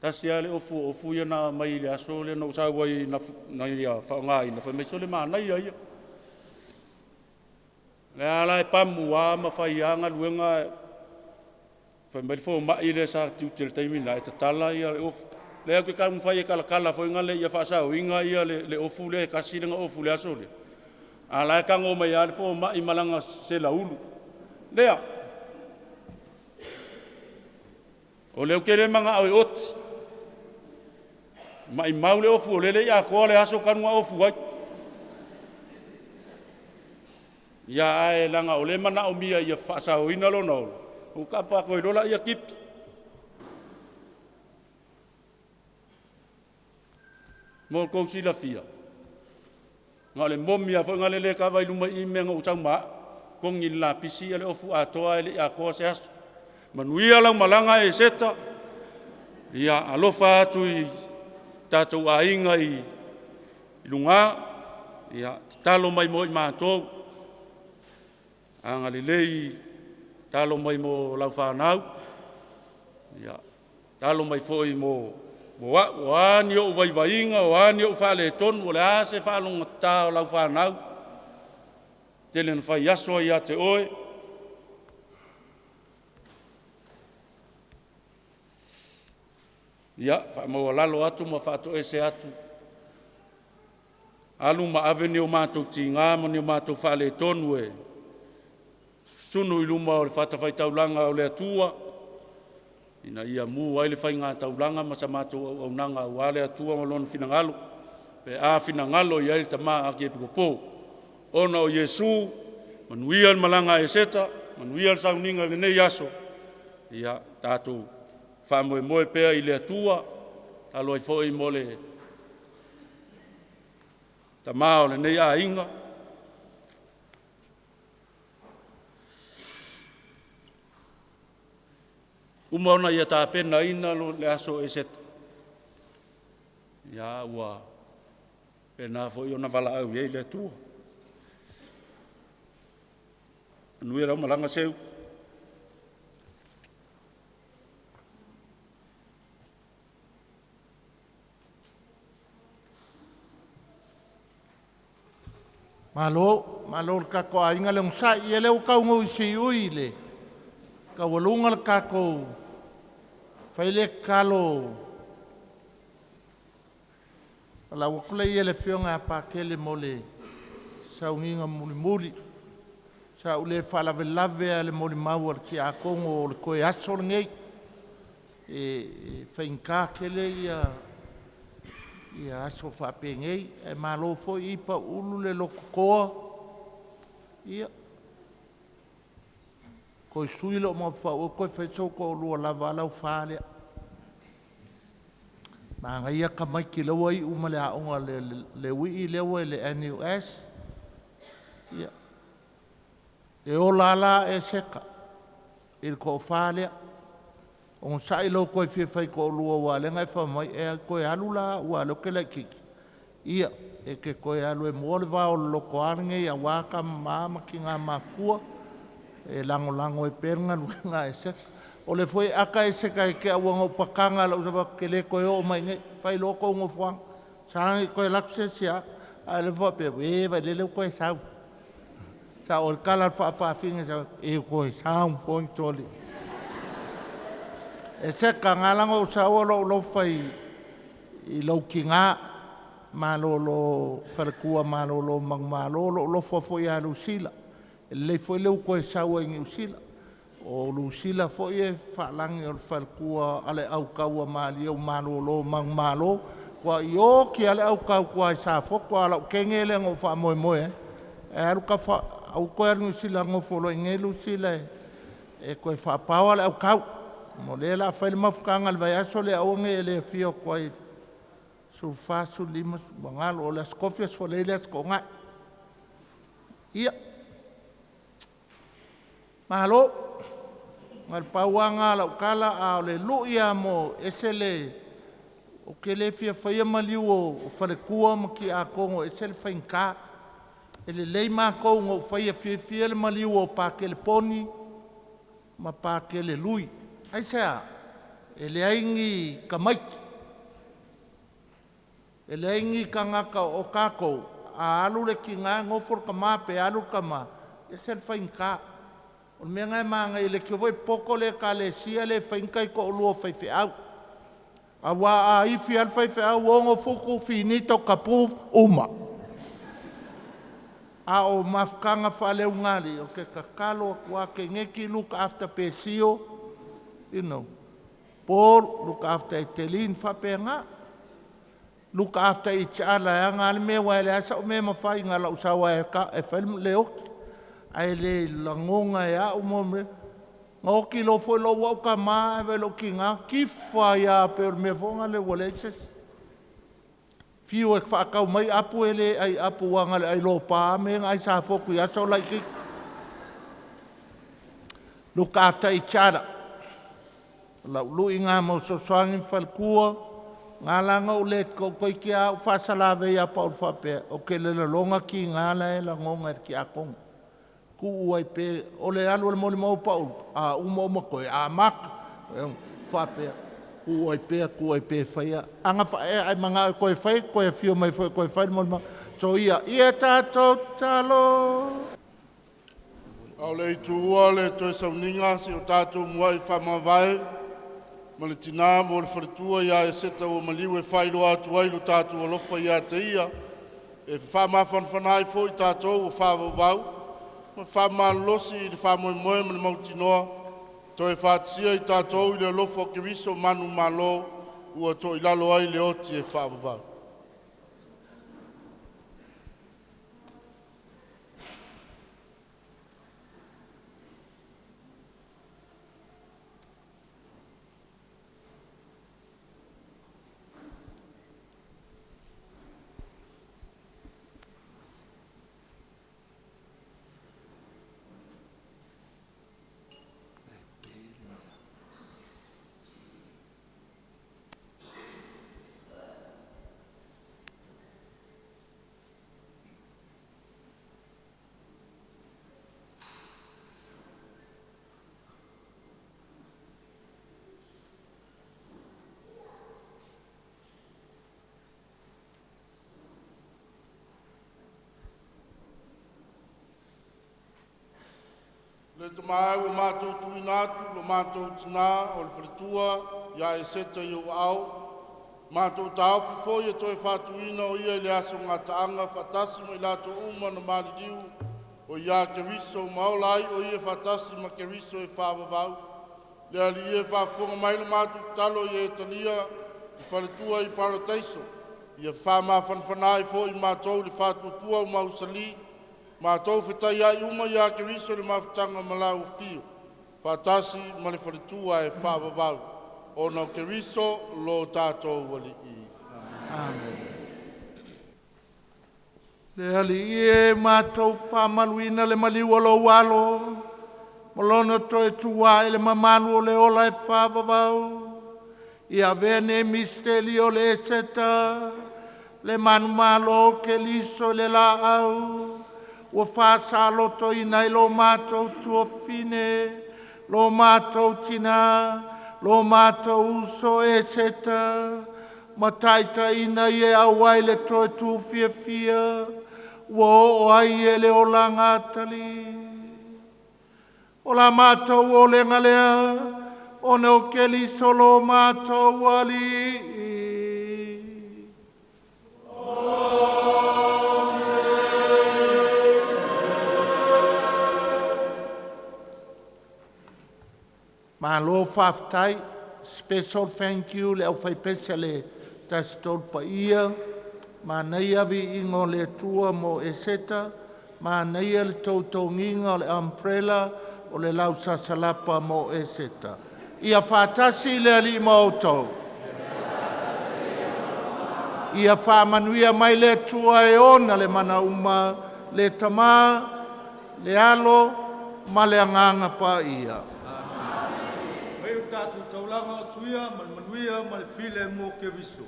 tasi lava le ofu o ofu ia na aumai i le aso lea na ou sau ai na ia faaaogaina, fai mai sole manaia ia. Lea la e pamu lava ma fai lava galuega, fai mai le fomai lea sa tiute i le taimi lena, e tatala ia le ofu. Lea ou te taumafai e talatala foi na ia faasaoina ia le ofu lea e tasi lana ofu i le aso lea. A la e tago mai lava le fomai ma lana selaulu. Lea, o lea ou te le manao e oti. Maimau le ofu o lele i atoa le aso talu na ofu ai. Ia ae leaga o lea e manaomia ia faasaoina lona ola, ua tapa atu ai loa laia tipi. Mo tou silafia, na o le momi lava foi na lele kava i luma i mea na ou sau ma au. Togi le lapisi ia le ofu atoa e le i atoa se aso. Manuia lau malaga e Seta, ia alofa atu i tatou aiga i luga, ia, tatalo mai mo i matou, agalelei, talo mai mo lau fanau, ia, talo mai foi mo au, o a ni ou vaivaiga, o a ni ou faaletonu, o le a se faalogogata o lau fanau, tele na fai aso ai ia te oe. Ia, faamaualalo atu ma faatoese atu, alu ma ave ni o matou tiga ma ni o matou faaletonu e sunu i luma o le fatafaitaulaga o le Atua, ina ia mu ai le faigataulaga ma sa matou auaunaga aua le Atua ma lona finagalo, pe a finagalo i ai le Tama Akiepikopo. Ona o Iesu, manuia le malaga a Eseta, manuia le sauniga i lenei aso, ia tatou faamoemoe pea i le Atua, alo ai foi mo le tama o lenei aiga. Uma ona ia tapenaina le aso o Eseta, ia ua pena foi ona valaau i ai le Atua. Manuia lau malaga Seu. Malo, malo i le tatou aiga le onosai. Ia lea ua taunuu i siui le taualuga le tatou fai lea tatalo valaau atu lea i le Afioga ia Patele mo le sauniga mulimuli. Sa ou le faalavelave lava i le molimau a le tiakono o le toe aso lenei. E faigata tele aso faapenei, ae malo foi Ipa Ulu le lototoa. Ia, toe sui lou mafaufau e toe fai sou toalua lava a lau fa lea. Manaia tamaiti la ua iu ma le aoga a le Uii lea ua i le NUS. Ia, e ola lava la Eseta i le toafa lea. Onosai lou toe fia faitoalua aua o lea na e fai mai, e toe alu la au aua o lea ou te laitiiti. Ia, e te toe alu e moa le vao o le lotoa lenei aua tama ma tina matutua e lagolago ai pea le galuega a Eseta. O lea foi e ata Eseta i te au ua ou pataga i lou uso, ou te le toe oo mai i inei, fai loa tou nofoaga. Sa ne i toe alu atu se isi a au, a o lea e faapea, e vaai la e ua toe sau. Sao ai le tala a le faafafine, e toe sau foi sole. Eseta, na ala ona ou saua lou alofa i lou tina malolo, faletua malolo manumalo, lou alofa foi ia Lusila. E lelei foi le ua toe sau ai i Niu Sila. O Lusila foi e faalagi o le faletua a le autaua malie malolo manumalo. Ua oti lava le autau tuai Safotu, a o lau teine lea na ou faamoemoe ai. Ae alu tafa, aua toe alu i Niu Sila, nofo loa i inei Lusila e toe faapaoa le autau. O lea o le a fai le mafutaga i le vaiaso lea, aua ne i e le afio atu ai 14, 15, ua galo, o le aso Tofi, aso Faraile, aso Toonai. Ia, malo. Na o le pau lava lena o lau tala, a o le lui lava mo ese le... Ou te le fia faia maliu o faletua ma tiakono e ese le faigata. E lelei matou na ou faia fiafia le maliu o Patele Poni ma Patele Lui. Aisea? E leai ni tamaiti, e leai ni tagata o tatou, a alu le tina nofo le tama pe alu le tama, e ese le faigata. O le mea lena e manaia, e leitioa foi poto le ekalesia le fai ni taitoalua o faifeau. Aua a ifi lava le faifeau, 6 futu, finito, tapu, uma. A o mafutaga faaleulugalii, ou te tatalo atu lava, Keneti look after Pesio, you know, Paul look after Etelin, faapena. Look after each other, e aga lava le mea, aua e leai sau mea e mafai na o lou sau lava e fai le oti. Ae le lagona e au mo mea. Na oti loa foi lou au tama ae vaai i lou tina, tifa ai lava pei o le mea foi lea ua leai se isi. Fiu e faatau mai apu e le ai apu aua na o le ai lopa lava me na ai Safotu i aso laitiiti. Look after each other. O lau lui ngā mau fesoasoani ma faletua. Ngā o le koi ki a uwhasalave ia paul whapea, o ke le longa ki ngā la e la ngonga ki a konga. Ku uai pe, o le alu le moli mau paul, a uma uma koe, a mak, whapea. Ku ai pea whaia. Anga whae ai manga koe whai, koe whio mai whai, koe whai moli mau. So ia, ia tātou talo. Au le itua le toe sauninga si o tātou muai whamavae, ma le tina mo le whaletua ia e seta ua maliu e whailoa atu ai lo tātou alofa ia te ia, e whaamafanafana ai foi tātou o whaavauvau, ma whaamalolosi i le whaamoemoe ma le mautinoa, toe whaatisia i tātou i le alofa o Keriso manu malo, ua to i lalo ai le oti e whaavavau. Le te mai o mātou tuina atu, lo mātou tina o le whaletua, ia e seta i o au. Mātou tāofi foi e toe whātuina o ia i le aso ngā taanga, whatasi mai lātou uma na maliliu, o ia Keriso maola ai o ia whatasi ma Keriso e whaavavau. Le ali e whaafonga mai lo mātou talo i e talia i whaletua i Parataiso. Ia whaamafanafana ai foi mātou le whātuatua o mausali, mātou whetai ai uma ia Keriso le mafutanga malau fio. Whatasi ma le whaletua e whaavavau. O nau Keriso lo tātou wali i. Amen. Le ali e mātou whamaluina le maliu o lo walo. Molono toe tua e le mamanu o le ola e whaavavau. Ia vene misteli o le eseta. Le manu malo ke liso le la au. Ua whāsaloto i nei lo mātou tuafine, lo mātou tina, lo mātou uso e seta, ma taita ina i e auai le toe tūfia fia, ua o ai e le ola ngātali. O la mātou o le ngalea, o neo keli solo mātou ali. Malo whaftai, special thank you le au whaipesa le tasitol pa ia, ma nei avi ingo le tua mo eseta, ma nei le tautonginga o le umbrella o le lau sasalapa mo eseta. Ia whatasi le ali mautou. Ia whaamanuia mai le tua e ona le mana uma, le tama, le alo, ma le anganga pa ia. Tātou taulanga o tuia, ma le manuia, ma le file mo Keriso.